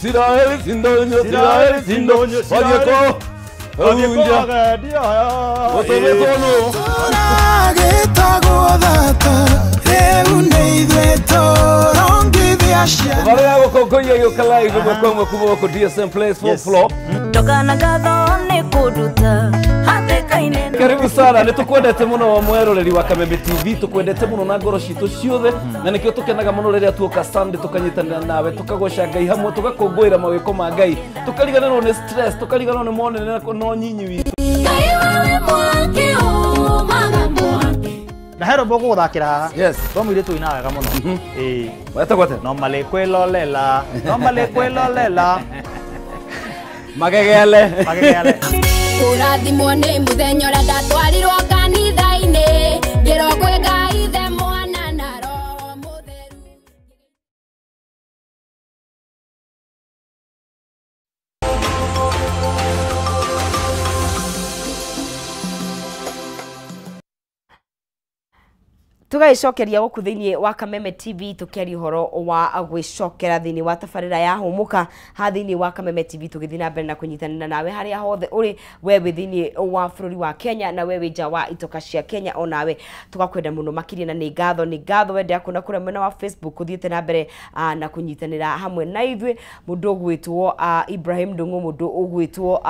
Siraeli sindonyo, Siraeli sindonyo, Siraeli. Karibu sana, nitukwendete muno mweroreri wa Kameme TV, tukwendete muno na ngoro citũ ciothe, na nikio tukenaga muno riria tuoka Sunday tukanyitanira nawe, tukagoca Ngai hamwe, tugakũngũĩra mawĩko ma Ngai, tukariganĩrwo nĩ stress, tukariganĩrwo nĩ monene na nyinyi witũ. Na hero boko guthakira. Yes. To muiritu ina wega muno. Eh. Wetagwo atia? No male kwilolela, no male kwilolela. Magegele. Magegele. Kũrathimwo nĩ mũthenya ũrĩa ndatwarirwo kanitha-inĩ, ngĩrwo kwĩ Ngai Ithe Mwana na Roho Mũtheru. Tugaicokeria gũkũ thĩinĩ wa Kameme TV tũkĩaria ũhoro wa gwĩcokera thĩinĩ wa tabarĩra ya Hũmũka ha thĩinĩ wa Kameme TV, tũgĩthiĩ na mbere na kũnyitanĩra nawe harĩa hothe ũrĩ, we wĩ thĩinĩ wa bũrũri wa Kenya na we wĩ nja wa itoka cia Kenya, onawe tũgakwenda mũno makĩria, na nĩ ngatho, nĩ ngatho wende akuona kũrĩa mwena wa Facebook ũthiĩte na mbere na kũnyitanĩra hamwe na ithuĩ. Mũndũ ũgwĩtwo Ibrahim Ndung'u, mũndũ ũgwĩtwo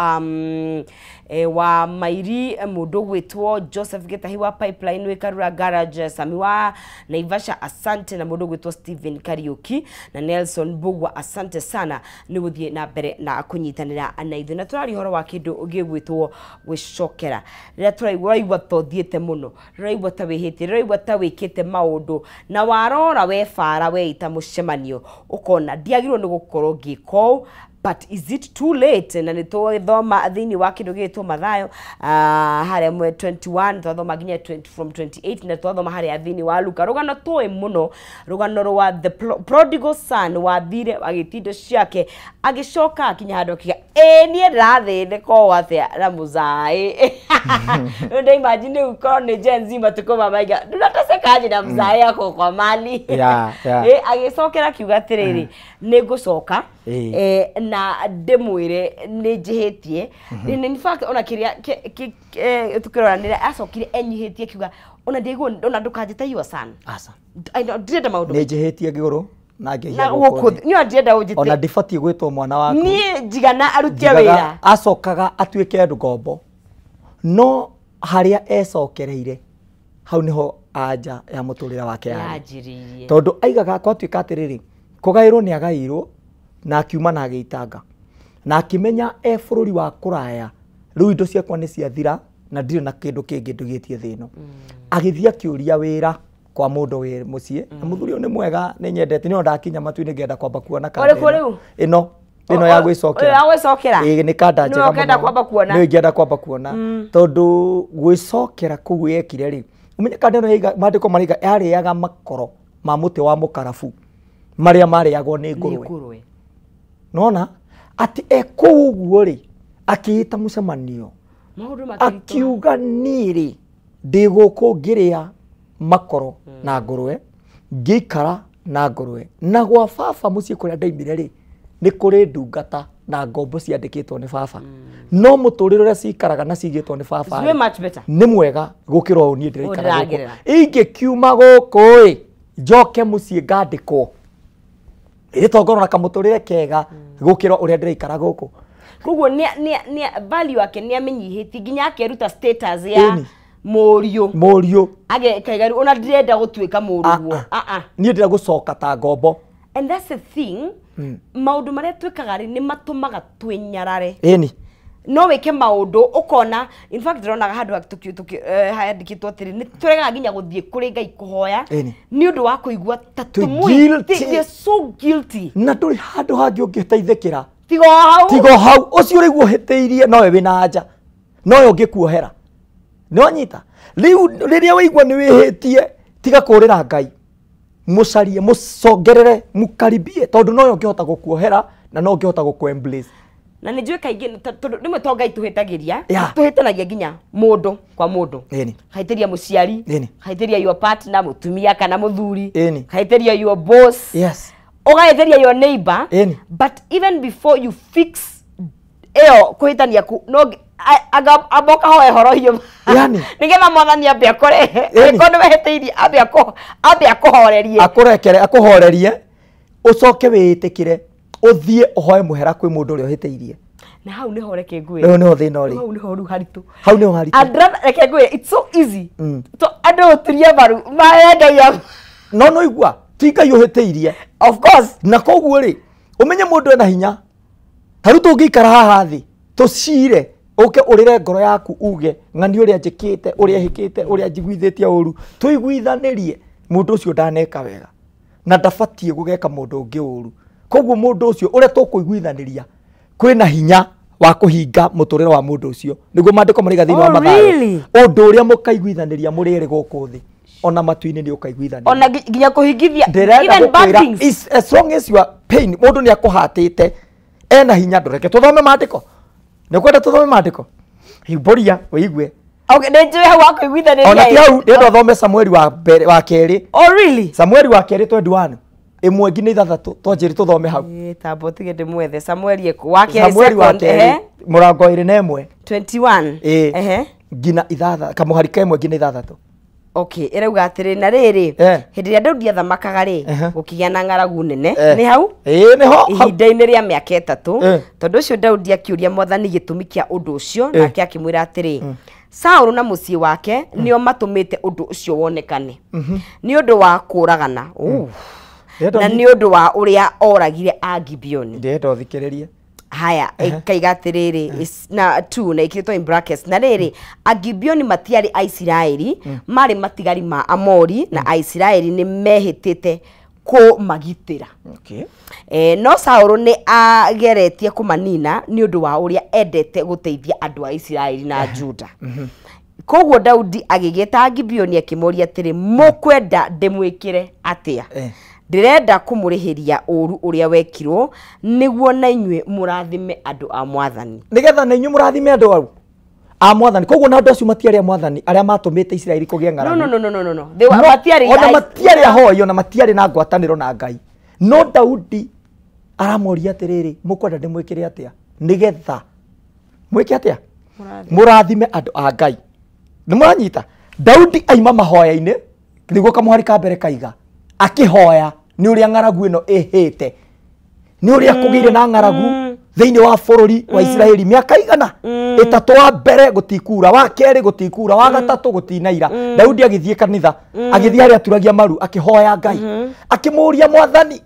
wa Mairi, mũndũ ũgwĩtwo Joseph Gĩtahi wa Pipeline wĩ Karura Garage, Sami wa Naivasha asante, na mũndũ ũgwĩtwo Stephen Kariuki na Nelson Mbugua asante sana nĩ gũthiĩ na mbere na kũnyitanĩra na ithuĩ. Na tũraria ũhoro wa kĩndũ gĩgwĩtwo gwĩcokera. Rĩrĩa tũraigua ũraigua ta ũthiĩte mũno, rĩraigua ta wĩhĩtie, rĩraigua ta wĩkĩte maũndũ na warora we bara weita mũcemanio ũkona ndiagĩrĩirwo nĩ gũkorwo ngĩka ũũ, but is it too late? Na nĩ tũgĩthoma thĩinĩ wa kĩndũ gĩgĩtwo Mathayo harĩa 21 twathoma nginya 20, from 28, na twathoma harĩa thĩinĩ wa Luka rũgano tũĩ mũno, rũgano rwa the prodigal son wathire agĩtia indo ciake agĩcoka akinya handũ akiuga ĩĩ niĩ ndĩrathĩnĩka ũũ atĩa na mũzaĩ. Rĩu nda imagine rĩu korwo nĩ Gen Z matukũ ma maiga tunatesekaje na mzae ako kwa mali. Agĩcokera akiuga atĩrĩrĩ nĩ ngũcoka na ndĩmwĩre nĩ njĩhĩtie. In fact ona kĩrĩa tũkĩrora nĩ acokire enyihĩtie akiuga ona ndĩguo ona ndũkanjĩte your son. Aca. Ndirenda maũndũ. Nĩ njĩhĩtie ngĩgũrũ na ngĩhia gũkũ thĩ. Niĩ ndirenda ũnjĩte. Ona ndibatiĩ gwĩtwo mwana waku. Niĩ njigana arute wĩra. Acokaga atuĩke ngombo. No harĩa ecokereire hau niho anja ya mũtũrĩre wake yarĩ. Tondũ aigaga gwatuĩka atĩrĩrĩ kũgaĩrwo nĩ agaĩirwo na akiuma na agĩitanga na akĩmenya e bũrũri wa kũraya rĩu indo ciakwa nĩ ciathira na ndirĩ na kĩndũ kĩngĩ ndugĩtie thĩ ĩno. Agĩthiĩ akĩũria wĩra kwa mũndũ wĩ mũciĩ na mũthuri ũyũ nĩ mwega nĩ nyendete nĩ ndakinya matu-inĩ ngĩenda kwamba kuona kanda ĩno ĩno ya gwĩcokera. Ya gwĩcokera. Ĩĩ nĩ kanda njega mũno. Kwamba kuona. Nĩ ingĩenda kwamba kuona tondũ gwĩcokera kũu yekire rĩ ũmenye kanda ĩno yaiga maandĩko maraiga yarĩaga makoro ma mũtĩ wa mũkarabu marĩa marĩagwo nĩ ngũrwe. Nona atĩ e kũu ũguo rĩ akĩĩta mũcemanio akiuga niĩ rĩ ndĩ gũkũ ngĩrĩa makoro na ngũrwe ngĩikara na ngũrwe na gwa baba mũciĩ kũrĩa ndaimire rĩ nĩ kũrĩ ndungata na ngombo ciandĩkĩtwo nĩ baba no mũtũrĩre ũrĩa cikaraga na cigĩtwo nĩ baba nĩ mwega gũkĩra ũũ niĩ ndĩraikara gũkũ. Ingĩkiuma gũkũ ĩ njoke mũciĩ ngandĩkwo ĩrĩ tongorwo na kamũtũrĩre kega gũkĩra ũrĩa ndĩraikara gũkũ. Koguo nĩ value yake nĩ amenyihĩtie nginya akeruta status ya mũriũ mũriũ agekaiga ona ndirenda gũtuĩka mũrũguo. Niĩ ndĩrenda gũcoka ta ngombo. And that's the thing, maũndũ marĩa twĩkaga rĩ nĩ matũmaga twĩnyarare. Ĩni no wĩke maũndũ ũkona, in fact ndĩronaga handũ handĩkĩtwo atĩrĩ nĩ tũregaga nginya gũthiĩ kũrĩ Ngai kũhoya nĩ ũndũ wa kũigua ta tũmwĩ so guilty na ndũrĩ handũ hangĩ ũngĩteithĩkĩra tigo hau tigo hau ũcio ũraigua ũhĩtĩirie nowe wĩna anja nowe ũngĩkuohera nĩwanyita. Rĩu rĩrĩa waigua nĩ wĩhĩtie tiga kũrĩra Ngai mũcarie mũcongerere mũkaribie tondũ nowe ũngĩhota gũkuohera na no ũngĩhota gũkũ embrace. Na nĩ njũĩ kaingĩ tondũ rĩmwe to Ngai tũhĩtagĩria tũhĩtanagia nginya mũndũ kwa mũndũ kahĩtĩria mũciari kahĩtĩria your partner mũtumia kana mũthuri kahĩtĩria your boss ũgahĩtĩria your neighbor. But even before you fix ĩyo kũhĩtania ku no amba ũkahoe horohio nĩgetha mwathani ambe akore angĩkorwo nĩ wehĩtĩirie ambe akũhorerie akũrekere akũhorerie ũcoke wĩĩtĩkĩre ũthiĩ ũhoe mũhera kwĩ mũndũ ũrĩa ũhĩtĩirie. Na hau nĩho reke ngwĩre rĩu nĩho thĩna ũrĩ hau nĩho rĩu haritũ hau nĩho haritũ. And rather reke ngwĩre it's so easy to andũ gũturia maru marendagia no no igua ti Ngai ũhĩtĩirie of course. Na koguo rĩ ũmenye mũndũ ena hinya ta rĩu tũngĩikara haha thĩ tũcire ũke ũrĩre ngoro yaku uge ng'ani ũrĩa njĩkĩte ũrĩa hĩkĩte ũrĩa njiguithĩtie ũru tũiguithanĩrie mũndũ ũcio ndaneka wega na ndabatiĩ gũgeka mũndũ ũngĩ ũru. Koguo mũndũ ũcio ũrĩa tũkũiguithanĩria kwĩna hinya wa kũhinga mũtũrĩre wa mũndũ ũcio nĩguo maandĩko maraiga thĩinĩ wa Mathayo ũndũ ũrĩa mũkaiguithanĩria mũrĩ erĩ gũkũ thĩ ona matu-inĩ nĩ ũkaiguithanĩria ona nginya kũhingithia even bad things as long as you are pain mũndũ nĩ akũhatĩte ena hinya ndũreke tũthome maandĩko nĩ kwenda tũthome maandĩko himbũria ũigue. Okay, nĩ njũĩ hau wa kũiguithanĩria ona ti hau ndĩrenda ũthome Samueli wa mbere wa kerĩ. Oh really? Samueli wa kerĩ 21 ĩmwe nginya ithathatũ twanjĩrĩ tũthome hau. Tambo tige ndĩmwethe Samueli wa kerĩ Samueli wa kerĩ mũrango 21 21 ehe nginya ithathatũ kamũhari ka ĩmwe nginya ithathatũ. Okay, ĩrauga atĩrĩ na rĩrĩ hĩndĩ ĩrĩa Daudi athamakaga rĩ gũkĩgĩa na ng'aragu nene nĩ hau ĩĩ nĩho ihinda-inĩ rĩa mĩaka 3 tondũ ũcio Daudi akĩũria mwathani gĩtũmi kĩa ũndũ ũcio nake akĩmwĩra atĩrĩ Saũlũ na mũciĩ wake nĩo matũmĩte ũndũ ũcio wonekane nĩ ũndũ wa kũragana na nĩ ũndũ wa ũrĩa oragire Agibeoni. Ndĩrenda ũthikĩrĩrie. Haya, ĩkaiga atĩrĩrĩ na 2 na ĩkĩrĩtwo in brackets na rĩrĩ Agibeoni matiarĩ Aisiraeli, marĩ matigari ma Amori na Aisiraeli nĩ mehĩtĩte kũmagitĩra. Okay. No Saũlũ nĩ ageretie kũmanina nĩ ũndũ wa ũrĩa endete gũteithia andũ a Isiraeli na Juda. Koguo Daudi agĩgĩta Agibeoni akĩmoria atĩrĩ, mũkwenda ndĩmwĩkĩre atĩa? Ndĩrenda kũmũrĩhĩria ũũru ũrĩa wekirwo nĩguo na inyuĩ mũrathime andũ a mwathani. Nĩgetha na inyuĩ mũrathime andũ au a mwathani. Koguo na andũ acio matiarĩ a mwathani arĩa matũmĩte Isiraeli kũgĩa ng'aragu. No. They were matiarĩ, ona matiarĩ ahoi, ona matiarĩ na ngwatanĩro na Ngai. No Daudi aramoria atĩrĩrĩ, mũkwenda ndĩmwĩkĩre atĩa nĩgetha mwĩke atĩa? Mũrathime andũ a Ngai. Nĩ mũranyita? Daudi aima mahoya-inĩ nĩguo kamũhari ka mbere kaiga akĩhoya nĩ ũrĩa ng'aragu ĩno ĩhĩte, nĩ ũrĩa kũgĩire na ng'aragu thĩinĩ wa bũrũri wa Isiraeli mĩaka igana ĩtatũ, wa mbere gũtikura, wa kerĩ gũtikura, wa gatatũ gũtinaira. Daudi agĩthiĩ kanitha, agĩthiĩ harĩa aturagia maru, akĩhoya Ngai, akĩmũũria mwathani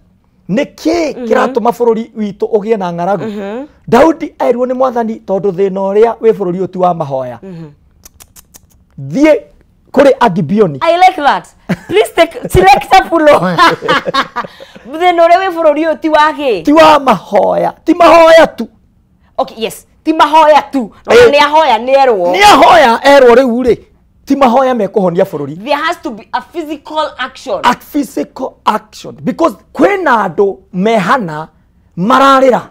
nĩkĩ kĩratũma bũrũri witũ ũgĩe na ng'aragu. Daudi erwo nĩ mwathani tondũ thĩna ũrĩa wĩ bũrũri ũyũ ti wa mahoya, thiĩ kũrĩ Agibeoni. I like that. Please take select pulo. Thĩna ũrĩa wĩ bũrũri ũyũ ti wa kĩ? Ti wa mahoya, ti mahoya tu. Okay, yes. Ti mahoya tu. No nĩ ahoya nĩ erwo. Nĩ ahoya erwo rĩu rĩ, ti mahoya mekũhonia bũrũri. There has to be a physical action. A physical action because kwĩna andũ mehana mararĩra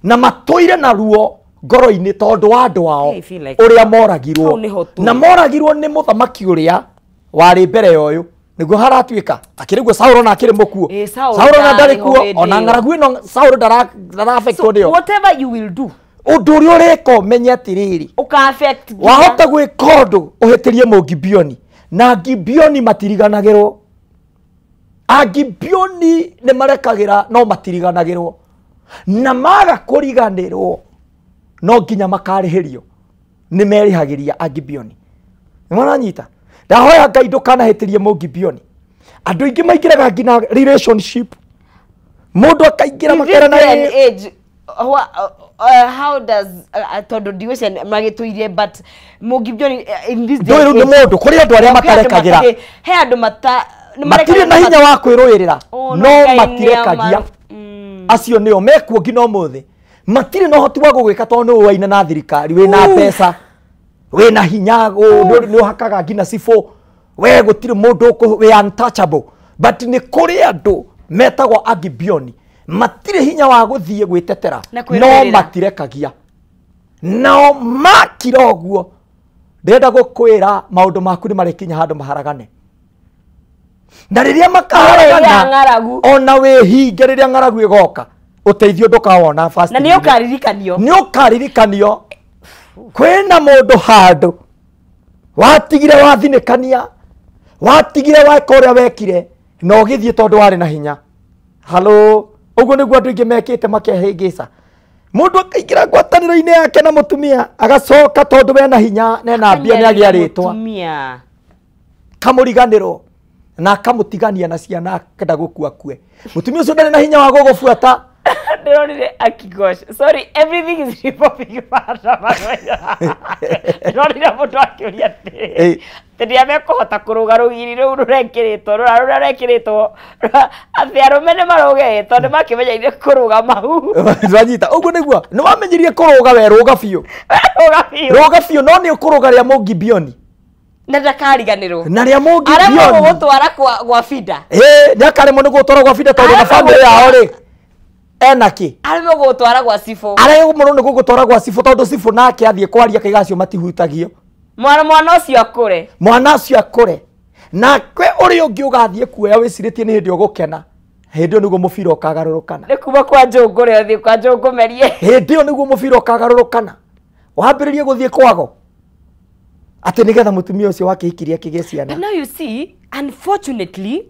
na matũire na ruo ngoro-inĩ tondũ wa andũ ao ũrĩa moragirwo, na moragirwo nĩ mũthamaki ũrĩa warĩ mbere ya ũyũ nĩguo haratuĩka akĩrĩ guo Saũlũ na akĩrĩ mũkuo. Saũlũ na ndarĩ kuo, ona ng'aragu ĩno Saũlũ ndarafectwo nĩyo. Whatever you will do, ũndũ ũrĩa ũreka ũmenye atĩrĩrĩ, ũka-affect wahota gwĩka ũndũ ũhĩtĩrie Mũgibeoni, na Gibeoni matiriganagĩrwo. Agibeoni nĩ marekagĩra no matiriganagĩrwo, na maga kũriganĩrwo no nginya makarĩhĩrio. Nĩ merĩhagĩria Agibeoni. Nĩ maranyita? Ndahoya Ngai ndũkanahĩtĩrie Mũgibeoni. Andũ aingĩ maingĩraga nginya relationship, mũndũ akaingĩra makerana age. How does tondũ ndiwĩcia magĩtũirie, but Mũgibeoni in this day ndũĩ rĩu nĩ mũndũ kũrĩ andũ arĩa matarekagĩra, he andũ matirĩ na hinya wa kwĩrũĩrĩra no matirekagia. Acio nĩo mekuo nginya ũmũthĩ, matirĩ na ũhoti wa gũgwĩka tondũ nĩ ũwaine na thirikari, wĩna mbeca, wĩna hinya, nĩ ũhakaga nginya cibũ, we gũtirĩ mũndũ wĩ untouchable. But nĩ kũrĩ andũ metagwo Agibeoni, matirĩ hinya wa gũthiĩ gwĩtetera no matirekagia. Nao makira ũguo, ndĩrenda gũkwĩra maũndũ maku nĩ marĩkinya handũ maharagane, na rĩrĩa makaharagana ona wĩhinge, rĩrĩa ng'aragu ĩgoka ũteithio ndũkawona fast, na nĩ ũkaririkanio, nĩ ũkaririkanio kwĩna mũndũ handũ watigire wathinĩkania, watigire weka ũrĩa wekire na ũgĩthiĩ tondũ warĩ na hinya. Halo, ũguo nĩguo andũ aingĩ mekĩte makehĩngĩca. Mũndũ akaingĩra ngwatanĩro-inĩ yake na mũtumia agacoka tondũ wena hinya na ena mbia nĩ agĩa rĩtwa, kamũriganĩrwo na akamũtigania na ciana akenda gũkua kue. Mũtumia ũcio ndarĩ na hinya wa gũgũbuata. Ndĩronire akigosh. Sorry, everything is revolving Ndĩronire mũndũ akĩũria atĩrĩ, atĩ nĩ mekũhota kũrũga rũgiri rũu rũrekĩrĩtwo, rũrĩa rũrekĩrĩtwo, atĩ arũme nĩ marũge tondũ makĩmenyeire kũrũga mahu. Ndwanyita, ũguo nĩguo nĩ wamenyerie kũrũga, we rũga biũ. Rũga biũ. Rũga biũ, no nĩ ũkũrũga rĩa Mũgibeoni. Na ndakariganĩrwo. Na rĩa Mũgibeoni. Aremwo gũgũtwara gwa Fida. Ĩĩ, nĩ akaremwo nĩ gũgũtwara gwa Fida tondũ na bamĩrĩ yao rĩ ena kĩ? Aremwo gũgũtwara gwa cibũ. Aremwo nĩ gũgũtwara gwa cibũ tondũ cibũ nake athiĩ kwaria kaiga acio matihutagio. Mwana ũcio akũre. Mwana ũcio akũre. Nake ũrĩa ũngĩ ũgathiĩ kuoya wĩcirĩtie nĩ hĩndĩ ũgũkena. Hĩndĩ ĩyo nĩguo mũbira ũkagarũrũkana. Nĩ kuma kwa njũngũ rĩ ũthiĩ kwa njũngũ merie. Hĩndĩ ĩyo nĩguo mũbira ũkagarũrũkana. Wambĩrĩrie gũthiĩ kwago. Atĩ nĩgetha mũtumia ũcio wakĩhikirie akĩgĩe ciana. But now you see, unfortunately,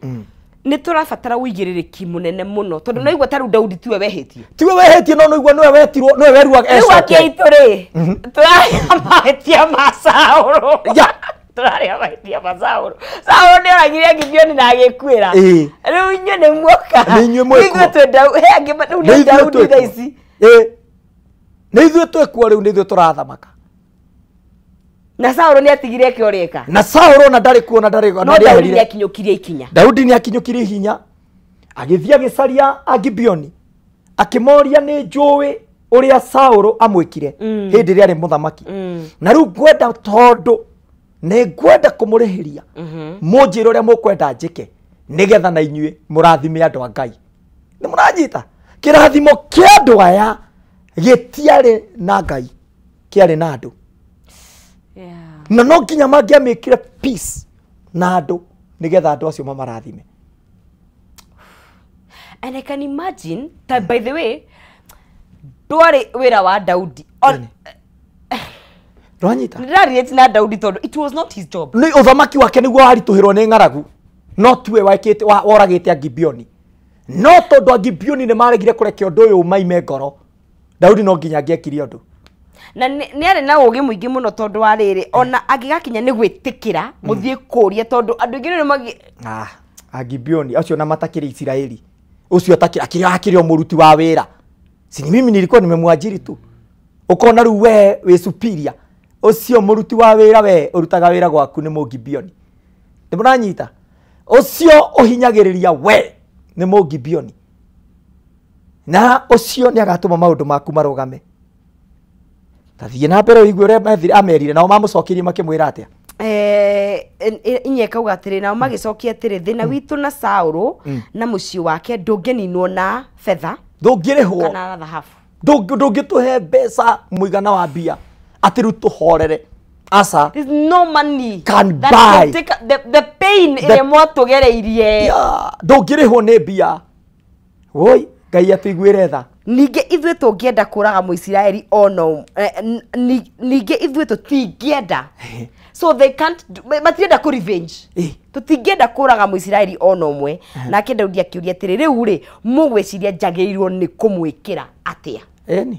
Nĩ tũrabatara ũigĩrĩrĩki mũnene mũno tondũ no igua ta rĩu Daudi tiwe wehĩtie. Tiwe wehĩtie no no igua nĩwe wetirwo nĩwe werua Rĩu akĩaitũ rĩ tũrarĩa mahĩtia ma Saũlũ. Tũrarĩa mahĩtia ma Saũlũ. Saũlũ nĩ oragire Gibeoni na agĩkuĩra. Rĩu inyuĩ nĩ muoka. Nĩ inyuĩ mwĩkuo. Ithuĩ twĩ he angĩ rĩu nĩ Daudi thaa ici. Nĩ ithuĩ twĩkuo rĩu nĩ ithuĩ tũrathamaka. Na Saũlũ nĩ atigire eke ũrĩa eka. Na Saũlũ ona ndarĩ kuo na ndarĩ No Daudi nĩ akinyũkirie ikinya. Daudi nĩ akinyũkirie ikinya. Agĩthiĩ agĩcaria Agibeoni. Akĩmoria nĩ njũĩ ũrĩa Saũlũ amwĩkire hĩndĩ ĩrĩa arĩ mũthamaki. Na rĩu ngwenda tondũ nĩ ngwenda kũmũrĩhĩria. Mũnjĩre ũrĩa mũkwenda njĩke nĩgetha na inyuĩ mũrathime andũ a Ngai. Nĩ mũranyita? Kĩrathimo kĩa andũ aya gĩtiarĩ na Ngai, kĩarĩ na andũ. Na no nginya mangĩamĩkire peace na andũ nĩgetha andũ acio mamarathime. And I can imagine that, by the way, ndwarĩ wĩra wa Daudi. Ndwanyita? Ndĩrarĩrĩtie na Daudi tondũ it was not his job. Nĩ ũthamaki wake nĩguo waritũhĩrwo nĩ ng'aragu. No tiwe wekĩte woragĩte Agibeoni. No tondũ Agibeoni nĩ maregire kũrekia ũndũ ũyũ ũmaime ngoro, Daudi no nginya angĩekire ũndũ. Na nĩ arĩ na ũgĩ mũingĩ mũno tondũ wa rĩrĩ ona angĩgakinya nĩ gwĩtĩkĩra mũthiĩ kũria tondũ andũ aingĩ nĩ magi Agibeoni acio na matakĩrĩ Isiraeli. Ũcio akĩrĩ o mũruti wa wĩra. Si ni mimi nilikuwa nimemwajiri tu. Ukona rĩu we wĩ superior. Ũcio mũruti wa wĩra we ũrutaga wĩra gwaku nĩ Mũgibeoni. Nĩ mũranyita? Ũcio ũhinyagĩrĩria we nĩ Mũgibeoni. Na ũcio nĩ agatũma maũndũ maku marũgame. Tathiĩ na mbere ũigue ũrĩa amerire nao mamũcokirie makĩmwĩra atĩa. Inyeka kauga atĩrĩ nao magĩcokia atĩrĩ thĩna witũ na Saũlũ na mũciĩ wake ndũngĩninwo na betha ndũngĩrĩhwo kana thahabu ndũngĩtũhe mbeca mũigana wa mbia atĩ rĩu tũhorere. Asa, there's no money can that buy can take the pain ĩrĩa mwatũgereirie. Ndũngĩrĩhwo nĩ mbia. Woi Ngai atũiguĩre tha. Ningĩ ithuĩ tũngĩenda kũraga Mũisiraeli ono ningĩ ithuĩ tũtingĩenda. So they can't matirenda kũ revenge. Tũtingĩenda kũraga Mũisiraeli ono ũmwe. Nake Daudi akĩũria atĩrĩ rĩu rĩ mũgwĩciria njagĩrĩirwo nĩ kũmwĩkĩra atĩa? Ĩni.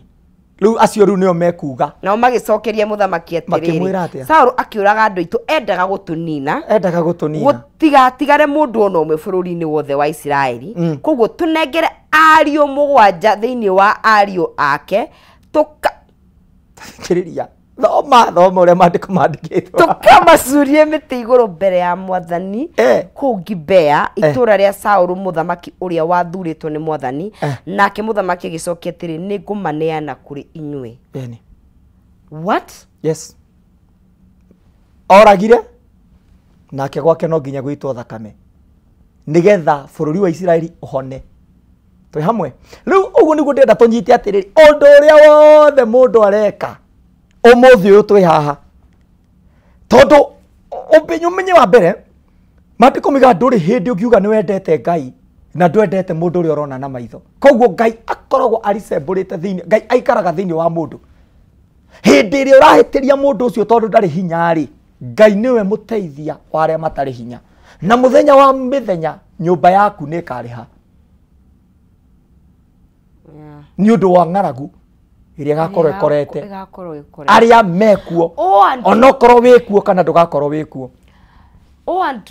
Rĩu acio rĩu nĩo mekuga. Nao magĩcokeria mũthamaki atĩrĩrĩ Saũlũ akĩũraga andũ aitũ endaga gũtũnina. Endaga gũtũnina. Gũtigatigare mũndũ ona ũmwe bũrũri-inĩ wothe wa Isiraeli. Koguo tũnengere ariũ mũgwanja thĩinĩ wa ariũ ake tũkĩrĩria. Thoma thoma ũrĩa maandĩko mandĩkĩtwo. Tũkamacurie mĩtĩ igũrũ mbere ya mwathani kũu Gibea itũũra rĩa Saũlũ mũthamaki ũrĩa wathurĩtwo nĩ mwathani. Nake mũthamaki agĩcokia atĩrĩ nĩ ngũmaneana kũrĩ inyuĩ. What? Yes. Oragire nake gwake no nginya gwĩtwo thakame nĩgetha bũrũri wa Isiraeli ũhone. Twĩ hamwe. Rĩu ũguo nĩguo ndĩrenda tũnyite atĩrĩrĩ ũndũ ũrĩa wothe mũndũ areka ũmũthĩ ũyũ twĩ haha tondũ ũmenye wa mbere maandĩko moigaga ndũrĩ hĩndĩ ũngiuga nĩ wendete Ngai na ndwendete mũndũ ũrĩa ũrona na maitho. Koguo Ngai akoragwo aricembũrĩte thĩinĩ, Ngai aikaraga thĩinĩ wa mũndũ. Hĩndĩ ĩrĩa ũrahĩtĩria mũndũ ũcio tondũ ndarĩ hinya rĩ, Ngai nĩwe mũteithia wa arĩa matarĩ hinya. Na mũthenya wa mĩthenya nyũmba yaku nĩ ĩkarĩha nĩ ũndũ wa ng'aragu ĩrĩa ĩgakorwo ĩkorete arĩa mekuo onokorwo wĩkuo kana ndũgakorwo wĩkuo.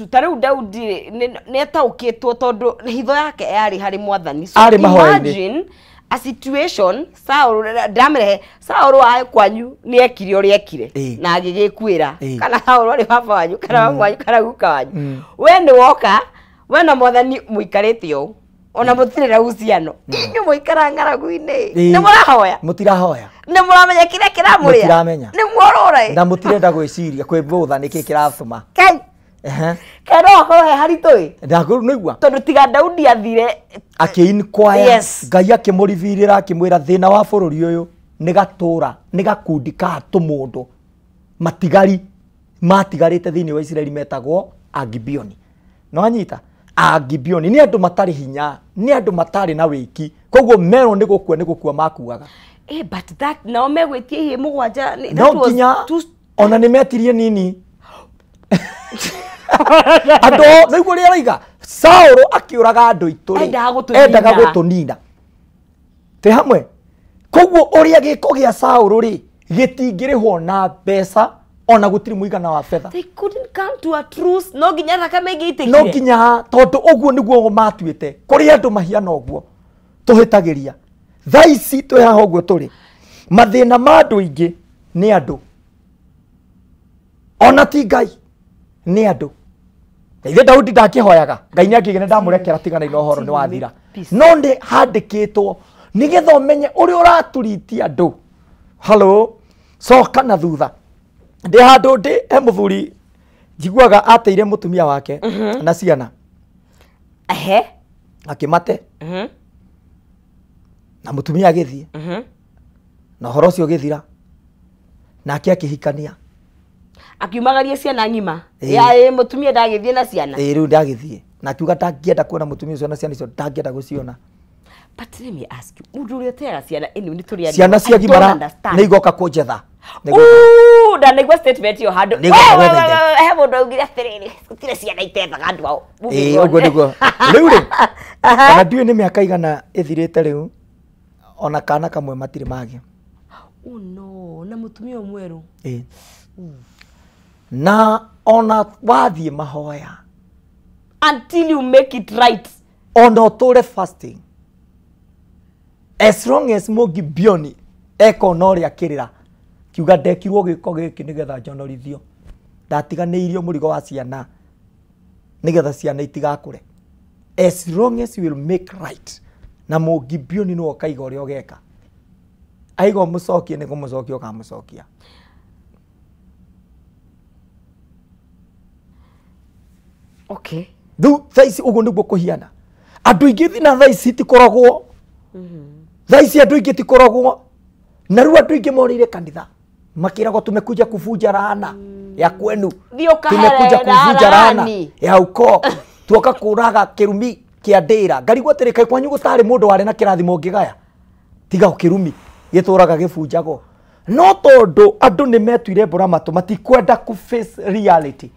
Ta rĩu Daudi nĩ ataũkĩtwo tondũ hitho yake yarĩ harĩ mwathani. So imagine a situation Saũlũ ndamĩrehe Saũlũ aĩ kwanyu nĩ ekire ũrĩa ekire na agĩgĩkuĩra kana Saũlũ arĩ baba wanyu kana mama wanyu kana guka wanyu. We nĩ woka we na mwathani mũikarĩte ũũ ona mũtirĩ na uhusiano inyuĩ mũikara ng'aragu-inĩ nĩ mũrahoya mũtirahoya nĩ mũramenya kĩrĩa kĩramũrĩa mũtiramenya nĩ muorora na mũtirenda gwĩciria kwĩbũtha nĩkĩ kĩratũma kai Kai no akorwo he haritũ ĩ nĩigua tondũ tiga Daudi athire akĩ-inquire Ngai akĩmũrivirĩra akĩmwĩra thĩna wa bũrũri ũyũ nĩ gatũra nĩ gakundi ka tũmũndũ matigari matigarĩte thĩinĩ wa Isiraeli metagwo Agibeoni. No anyita Agibeoni nĩ andũ matarĩ hinya nĩ andũ matarĩ na wĩki koguo merwo nĩ gũkua makuaga. But that nao megwĩtie ihĩĩ mũgwanja no nginya ona nĩ metirie nini andũ nĩguo ũrĩa araiga Saũlũ akĩũraga andũ aitũ rĩ, endaga gũtũnina. Twĩ hamwe. Koguo ũrĩa gĩko gĩa Saũlũ rĩ gĩtingĩrĩhwo na mbeca ona gũtirĩ mũigana wa betha. They couldn't come to a truce. No nginya thakame ĩngĩitĩkire. No nginya tondũ ũguo nĩguo matuĩte. Kũrĩ andũ mahiana ũguo tũhĩtagĩria. Thaa ici twĩ haha ũguo tũrĩ. Mathĩna ma andũ aingĩ nĩ andũ. Ona ti Ngai nĩ andũ. Ithe Daudi ndakĩhoyaga Ngai nĩakĩgĩre ndamũrekera tigana na ũhoro nĩ wathira. No nĩ handĩkĩtwo nĩgetha ũmenye ũrĩa ũraturitia andũ. Hello, coka na thutha. Ndĩ handũ ndĩ he mũthuri njiguaga ateire mũtumia wake na ciana. Ehe. Akĩmate. Na mũtumia agĩthiĩ. Na ũhoro ũcio ũgĩthira. Nake akĩhikania. Akiumagaria ciana ng'ima. Ya mũtumia ndagĩthiĩ na ciana. Rĩu ndagĩthiĩ. Na akiuga ndangĩenda kuona mũtumia ũcio na ciana icio ndangĩenda gũciona. But let me ask you, mũndũ ũrĩa ũteaga ciana ĩno nĩ tũrĩ andũ. Ciana ciagimara nĩ igoka kũnjetha. Ndanaigua statement ĩyo handũ. He mũndũ augire atĩrĩrĩ, gũtirĩ ciana itethaga andũ ao. Ũguo nĩguo. Rĩu rĩ, ona ndiũĩ nĩ mĩaka igana ĩthirĩte rĩu, ona kana kamwe matirĩ magĩa. Oh no, na mũtumia mwerũ. Na ona wathiĩ mahoya. Until you make it right. Ona ũtũre fasting. As long as Mũgibioni ekona ũrĩa akĩrĩra kiuga ndekirwo gĩko gĩkĩ nĩgetha njonorithio, ndatiganĩirio mũrigo wa ciana nĩgetha ciana itigakũre. As long as you will make right, na Mũgibioni nĩwe ũkaiga ũrĩa ũgeka. Aiga ũmũcokie nĩ kũmũcokia ũkamũcokia. Okay. Rĩu thaa ici ũguo nĩguo kũhiana. Andũ aingĩ na thaa ici tikoragwo. Thaa ici andũ aingĩ tikoragwo. Na rĩu andũ aingĩ morĩire kanitha makĩragwo tumekuja kuvunja laana ya kwenu, tumekuja kuvunja laana ya ukoo, tuoka kũraga kĩrumi kĩa ndĩra. Ngarigwo atĩrĩ, kaĩ kwanyu gũtarĩ mũndũ warĩ na kĩrathimo ũngĩgaya tiga kĩrumi gĩtũraga gĩbunjagwo. No tondũ andũ nĩ metuire mbũra matũ, matikwenda kũ face reality.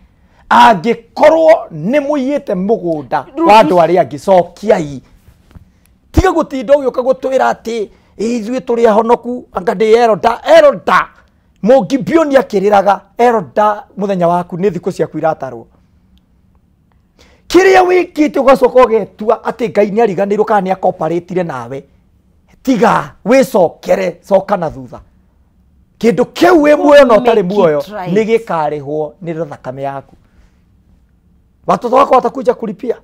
Angĩkorwo nĩ mũiyĩte mũgũnda wa andũ arĩa angĩ, cokiai. Tiga gũtinda ũgĩũka gũtwĩra atĩ ithuĩ tũrĩ ahonoku, anga ndĩ elder. Elder Mũgibioni akĩrĩraga elder mũthenya waku nĩ thikũ ciaku iratarwo. Kĩrĩa wĩkĩte ũgacoka ũgetua atĩ Ngai nĩ ariganĩirwo kana nĩ akoparatire nawe. Tiga wĩcokere, coka na thutha. Kĩndũ kĩu wĩ muoyo na ũtarĩ muoyo nĩ gĩkarĩhwo nĩ thakame yaku. Watoto wako watakuja kulipia.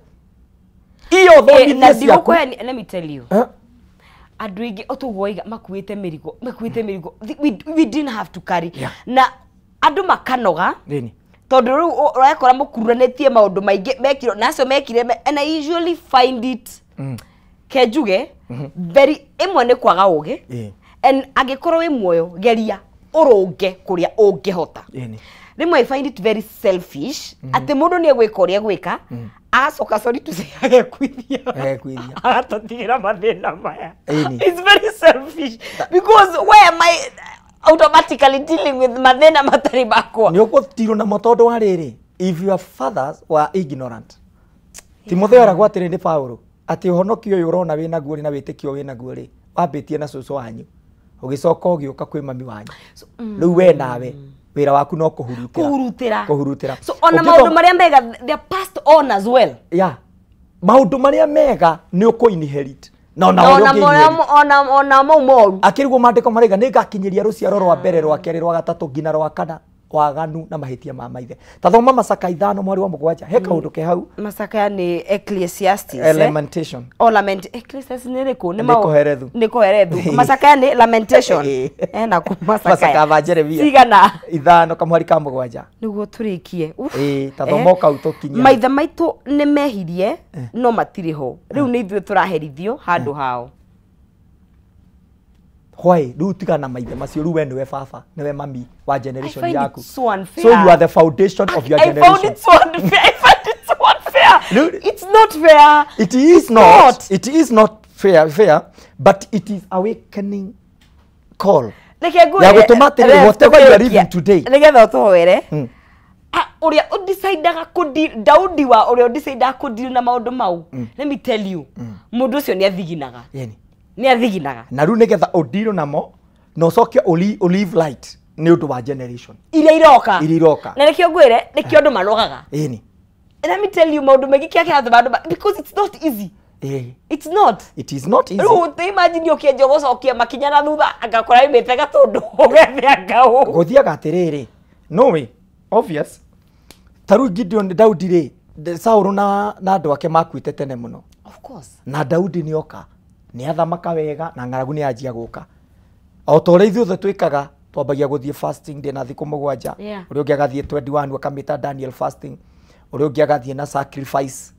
Iyo thomithie ciaku. Let me tell you. Andũ aingĩ ũtũguo makuĩte mĩrigo, we didn't have to carry. Na andũ makanoga tondũ rĩu ũrakora mũkururanĩtie maũndũ maingĩ mekirwo na acio mekire, and I usually find it kenjuge very ĩmwe nĩ kwaga ũgĩ, and angĩkorwo wĩ muoyo geria ũrũnge kũrĩa ũngĩhota. Rĩmwe I find it very selfish atĩ mũndũ nĩ egwĩka ũrĩa egwĩka agacoka, sorry to say, agekuithia agatũtigĩra mathĩna maya. It's very selfish because why am I automatically dealing with mathĩna matarĩ makwa? Nĩ ũgũtirwo namo tondũ wa rĩrĩ, if your fathers were ignorant. Timotheo eragwo atĩrĩ nĩ Paũlũ atĩ ũhonokio ũyũ ũrona wĩ naguo rĩ na wĩtĩkio wĩ naguo rĩ wambĩtie na cũcũ wanyu ũgĩcoka ũgĩũka kwĩ mami wanyu. Rĩu we nawe wĩra waku no kũhurutĩra. Kũhurutĩra. So ona maũndũ marĩa mega they are passed on as well. Yeah. Maũndũ marĩa mega nĩ ũkũ inherit. Na ona ũrĩa ũngĩ ona mau moru. Akĩrigwo maandĩko maraiga nĩ ngakinyĩria rũciaro rwa mbere rwa kerĩ rwa gatatũ nginya rwa kana waganu na mahĩtia ma maithe. Ta thoma Macaka 5 mweri wa 7 he kaũndũ ke hau. Macaka nĩ Ecclesiastes. Lamentation. Oh, lament. Ecclesiastes nĩ rĩkũ? Nĩ Koherethu. Nĩ Koherethu. Macaka nĩ lamentation. Ena kũ Macaka. Macaka ba Jeremia. Cigana. 5 kamweri ka 7. Nĩguo tũrĩkie. Ta thoma kau tũkinyie. Maithe maitũ nĩ mehirie no matirĩ ho. Rĩu nĩ ithuĩ tũraherithio handũ hao. Why? Rĩu tigana maithe macio, rĩu we nĩwe baba, nĩwe mami wa generation I find yaku. It so unfair. So you are the foundation of your generation. I found it so unfair. I find it so unfair. It's not fair. It is not. It is not fair, but it is awakening call. Ya gũtũma atĩrĩrĩ, whatever you are living today. Nĩgetha ũtũhoere. Ũrĩa ũdecidaga kũdeal Daudi wa ũrĩa ũdecidaga kũdeal na maũndũ mau, let me tell you, mũndũ ũcio nĩ athiginaga. Yeni. Nĩ athiginaga. Na rĩu nĩgetha ũdeal namo na ũcoke ũlive light nĩ ũndũ wa generation iria iroka. Iria iroka. Na nĩkĩo ngwĩre, nĩkĩo andũ manogaga. Ĩni. Let me tell you, maũndũ maingĩ kĩrĩa kĩratũma andũ because it's not easy. It's not. It is not easy. Rĩu imagine ũkĩanjia gũcokia makinya na thutha angakora imĩte gatũndũ ũgethe ngau. Gũthiaga atĩrĩrĩ, no way, obvious. Ta rĩu Gideon Daudi rĩ, Saũlũ na andũ ake makuĩte tene mũno. Of course. Na Daudi nĩoka, nĩathamaka wega na ng'aragu nĩyanjia gũka. O ta ũrĩa ithuothe twĩkaga, twambagia gũthiĩ fasting ndĩ na thikũ 7. Ũrĩa ũngĩ agathiĩ 21 akamĩta Daniel fasting. Ũrĩa ũngĩ agathiĩ na sacrifice.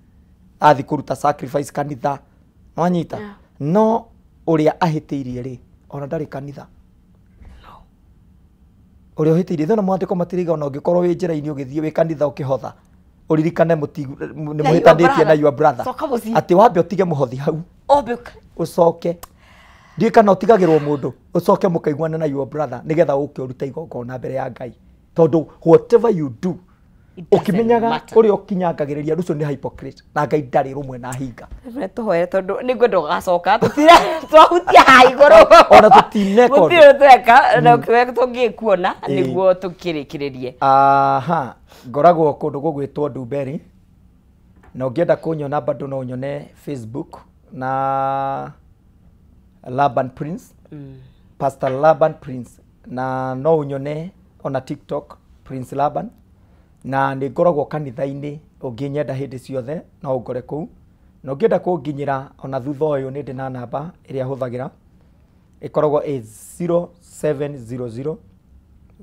Athiĩ kũruta sacrifice kanitha. Nwanyita? No ũrĩa ahĩtĩirie rĩ, ona ndarĩ kanitha. Ũrĩa ũhĩtĩirie, thĩna mwandĩko matiriga ona ũngĩkorwo wĩ njĩra-inĩ ũgĩthiĩ wĩ kanitha ũkĩhotha, ũririkane nĩ mũhĩtanĩtie na your brother. Atĩ wambe ũtige mũhothi hau. Ũcoke. Ndiũĩ kana ũtigagĩrwo mũndũ, ũcoke mũkaiguana na your brother nĩgetha ũke ũrute igongona mbere ya Ngai. Tondũ whatever you do, ũkĩmenyaga ũrĩa ũkinyangagĩrĩria rũcio nĩ hypocrite na Ngai ndarĩ rũmwe na hinga. Tũhoere tondũ nĩngwenda ũgacoka twahutia haha igũrũ. Ona tũtineka ũndũ. Gũtirĩ tweka na tũngĩkuona nĩguo tũkĩrĩkĩrĩrie. Aha, ngoragwo kũndũ gũgwĩtwo Ndumberi na ũngĩenda kũnyona bado no ũnyone Facebook na Laban Prince, Pastor Laban Prince, na no ũnyone ona TikTok Prince Laban, na nĩ ngoragwo kanitha-inĩ ũngĩnyenda hĩndĩ ciothe no ũngore kũu, na ũngĩenda kũnginyĩra ona thutha ũyũ nĩ ndĩ na namba ĩrĩa hũthagĩra ĩkoragwo ĩ 0700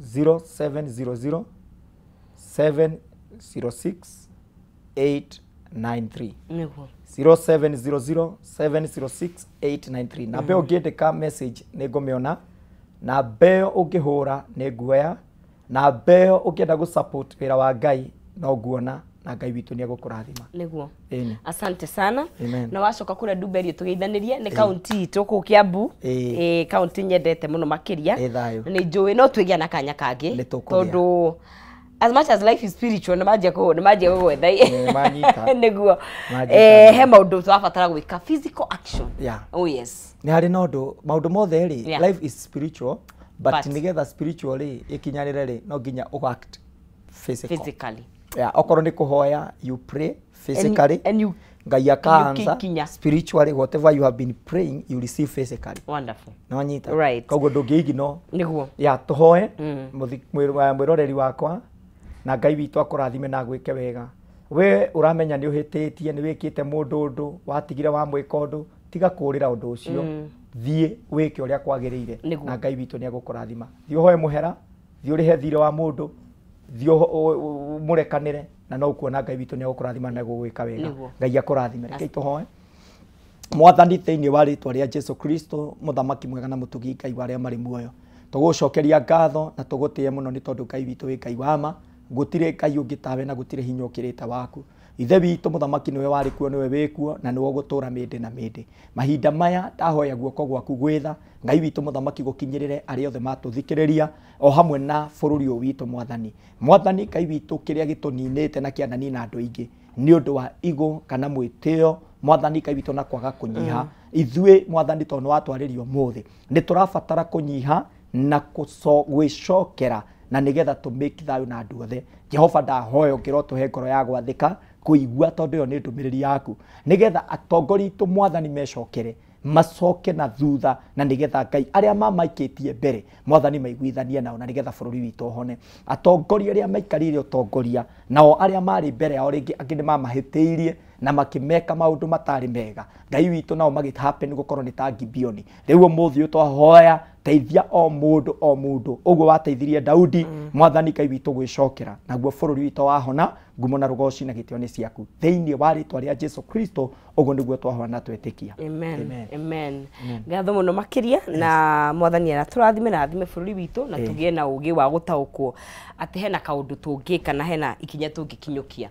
0700 706 893. Nĩguo. 0700 706 893. Namba ĩyo ũngĩandĩka message nĩ ngũmĩona, namba ĩyo ũngĩhũra nĩ nguoya, namba ĩyo ũngĩenda gũ support wĩra wa Ngai no nguona, na Ngai witũ nĩ egũkũrathima. Nĩguo. Ĩni. Asante sana. Amen. Na wacoka kũrĩa Ndumberi tũgeithanĩrie nĩ kaunti itũ kũu Kiambu. Ĩĩ, kaunti nyendete mũno makĩria. Ĩ thayũ. Nĩ njũĩ no twĩgĩa na kanya kangĩ. Nĩ tũkũgĩa. Tondũ as much as life is spiritual, nĩ manjia gũgwetha. Manyita. Nĩguo. He maũndũ tũrabatara gwĩka physical action. Yeah. Oh yes. Nĩ harĩ na ũndũ, maũndũ mothe rĩ, life is spiritual, but nĩgetha spiritual rĩ ĩkinyanĩre rĩ, no nginya ũ act physically. Yeah, okorwo nĩ kũhoya, you pray physically. And you Ngai aka-answer spiritually, whatever you have been praying you receive physically. Wonderful. Nĩwanyita? Right. Koguo ndũngĩignore. Nĩguo. Yeah, tũhoe mwĩroreri wakwa na Ngai witũ akũrathime na agwĩke wega. We ũramenya nĩ ũhĩtĩtie, nĩ wĩkĩte mũndũ ũndũ, watigire wamwĩka ũndũ, tiga kũũrĩra ũndũ ũcio. Thiĩ wĩke ũrĩa kwagĩrĩire na Ngai witũ nĩ egũkũrathima. Thiĩ ũhoe mũhera, thiĩ ũrĩhe thirĩ wa mũndũ, thiĩ mũrekanĩre na no ũkuona Ngai witũ nĩ egũkũrathima na egũgwĩka wega. Ngai akũrathime. Reke tũhoe. Mwathani, thĩinĩ wa rĩtwa rĩa Jesu Kristo, mũthamaki mwega na mũtugi Ngai wa arĩa marĩ muoyo, tũgũcokeria ngatho na tũgũtĩe mũno nĩ tondũ Ngai witũ wĩ Ngai wa ma, gũtirĩ Ngai ũngĩ tawe na gũtirĩ hinya ũkĩrĩte waku. Ithe witũ mũthamaki nĩwe warĩ kuo, nĩwe wĩ kuo na nĩwe ũgũtũra mĩndĩ na mĩndĩ. Mahinda maya ndahoya guoko gwaku gwĩtha, Ngai witũ mũthamaki gũkinyĩrĩre arĩa othe matũthikĩrĩria o hamwe na bũrũri ũyũ witũ Mwathani. Mwathani Ngai witũ, kĩrĩa gĩtũninĩte na kĩananina andũ aingĩ nĩ ũndũ wa igo kana mwĩtĩo, Mwathani Ngai witũ, na kwaga kũnyiha. Ithuĩ Mwathani, tondũ nĩwatwarĩria ũmũthĩ, nĩ tũrabatara kũnyiha na gwĩcokera na nĩgetha tũmake thayũ na andũ othe. Jehova, ndahoya ũngĩrwo tũhe ngoro ya gwathĩka kũigua, tondũ ĩyo nĩ ndũmĩrĩri yaku, nĩgetha atongoria aitũ Mwathani mecokere, macoke na thutha, na nĩgetha Ngai arĩa mamaikĩtie mbere Mwathani maiguithanie nao, na nĩgetha bũrũri witũ ũhone. Atongoria arĩa maikarĩire ũtongoria nao arĩa marĩ mbere yao rĩngĩ angĩ nĩ mamahĩtĩirie na makĩmeka maũndũ matarĩ mega, Ngai witũ nao magĩ happen gũkorwo nĩ ta Gibeoni. Rĩu ũmũthĩ ũyũ twahoya teithia o mũndũ o mũndũ ũguo wateithirie Daudi, Mwathani Ngai witũ gwĩcokera, naguo bũrũri witũ wahona. Ngumo na rugoci na gĩtĩo nĩ ciaku thĩinĩ wa rĩtwa rĩa Jesu Kristo. Ũguo nĩguo twahoya na twetĩkia. Amen. Amen. Ngatho mũno makĩria na mwathani aratũrathime na athime bũrũri witũ na tũgĩe na ũgĩ wa gũtaũkwo atĩ hena kaũndũ tũngĩka na hena ikinya tũngĩkinyũkia.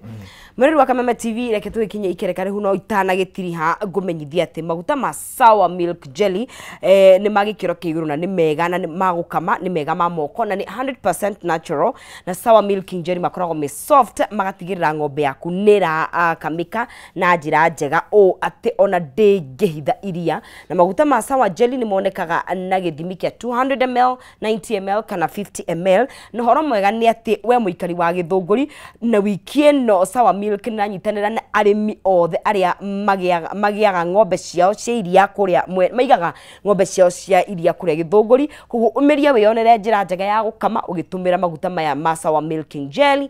Mwĩrori wa Kameme TV, reke tũgĩkinye ikereka rĩu no itanagĩtiriha ngũmenyithia atĩ maguta ma Sour Milk Jelly nĩ ma gĩkĩro kĩa igũrũ na nĩ mega na nĩ ma gũkama, nĩ mega ma moko na nĩ 100% natural. Na Sour Milking Jelly makoragwo me soft, magatigĩrĩra ng'ombe yaku nĩ ĩrakamĩka na njĩra njega ũũ atĩ ona ndĩngĩhitha iria. Na maguta ma Sour Jelly nĩ monekaga na gĩthimi kĩa 200 ml, 90 ml kana 50 ml. Na ũhoro mwega nĩ atĩ we mũikari wa Gĩthũngũri na wiki ĩno Sour Milk nĩranyitanĩra na arĩmi othe arĩa magĩaga ng'ombe ciao cia iria kũrĩa maigaga ng'ombe ciao cia iria kũrĩa Gĩthũngũri. Koguo ũmĩria wĩyonere njĩra njega ya gũkama ũgĩtũmĩra maguta maya ma Sour Milking Jelly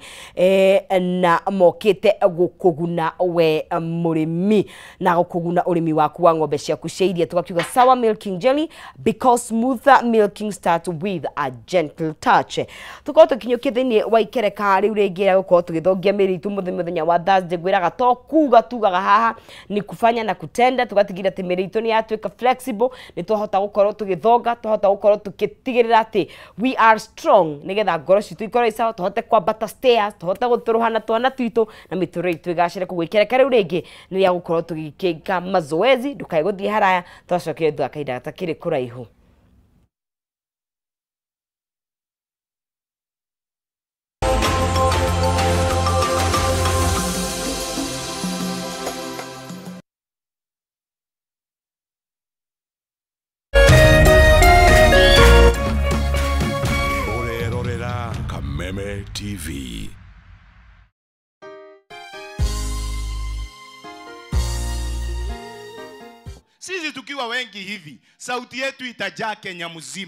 na mokĩte gũkũguna we mũrĩmi na gũkũguna ũrĩmi waku wa ng'ombe ciaku cia iria. Tũgakiuga Sour Milking Jelly because smoother milking starts with a gentle touch. Tũkorwo tũkinyũkie thĩinĩ wa ikereka rĩu rĩngĩ rĩa gũkorwo tũgĩthongia mĩrĩ itũ mũthenya wa Thursday. Ngwĩraga to kuga tugaga haha ni kufanya na kutenda, tugatigĩrĩra atĩ mĩrĩ itũ nĩ yatuĩka flexible, nĩ twahota gũkorwo tũgĩthonga, twahota gũkorwo tũgĩtigĩrĩra atĩ we are strong nĩgetha ngoro citũ ikorwo isawa, tũhote kwambata stairs, tũhote gũtũrũha na twana twitũ na mĩtũrĩre itũ ĩgacĩre. Koguo ikereka rĩu rĩngĩ nĩ rĩa gũkorwo tũgĩka mazoezi. Ndũkae gũthiĩ haraya, twacokire thutha kahinda gatakĩrĩ kũraihu. Kameme TV. Sisi tukiwa wengi hivi, sauti yetu itajaa Kenya mzima.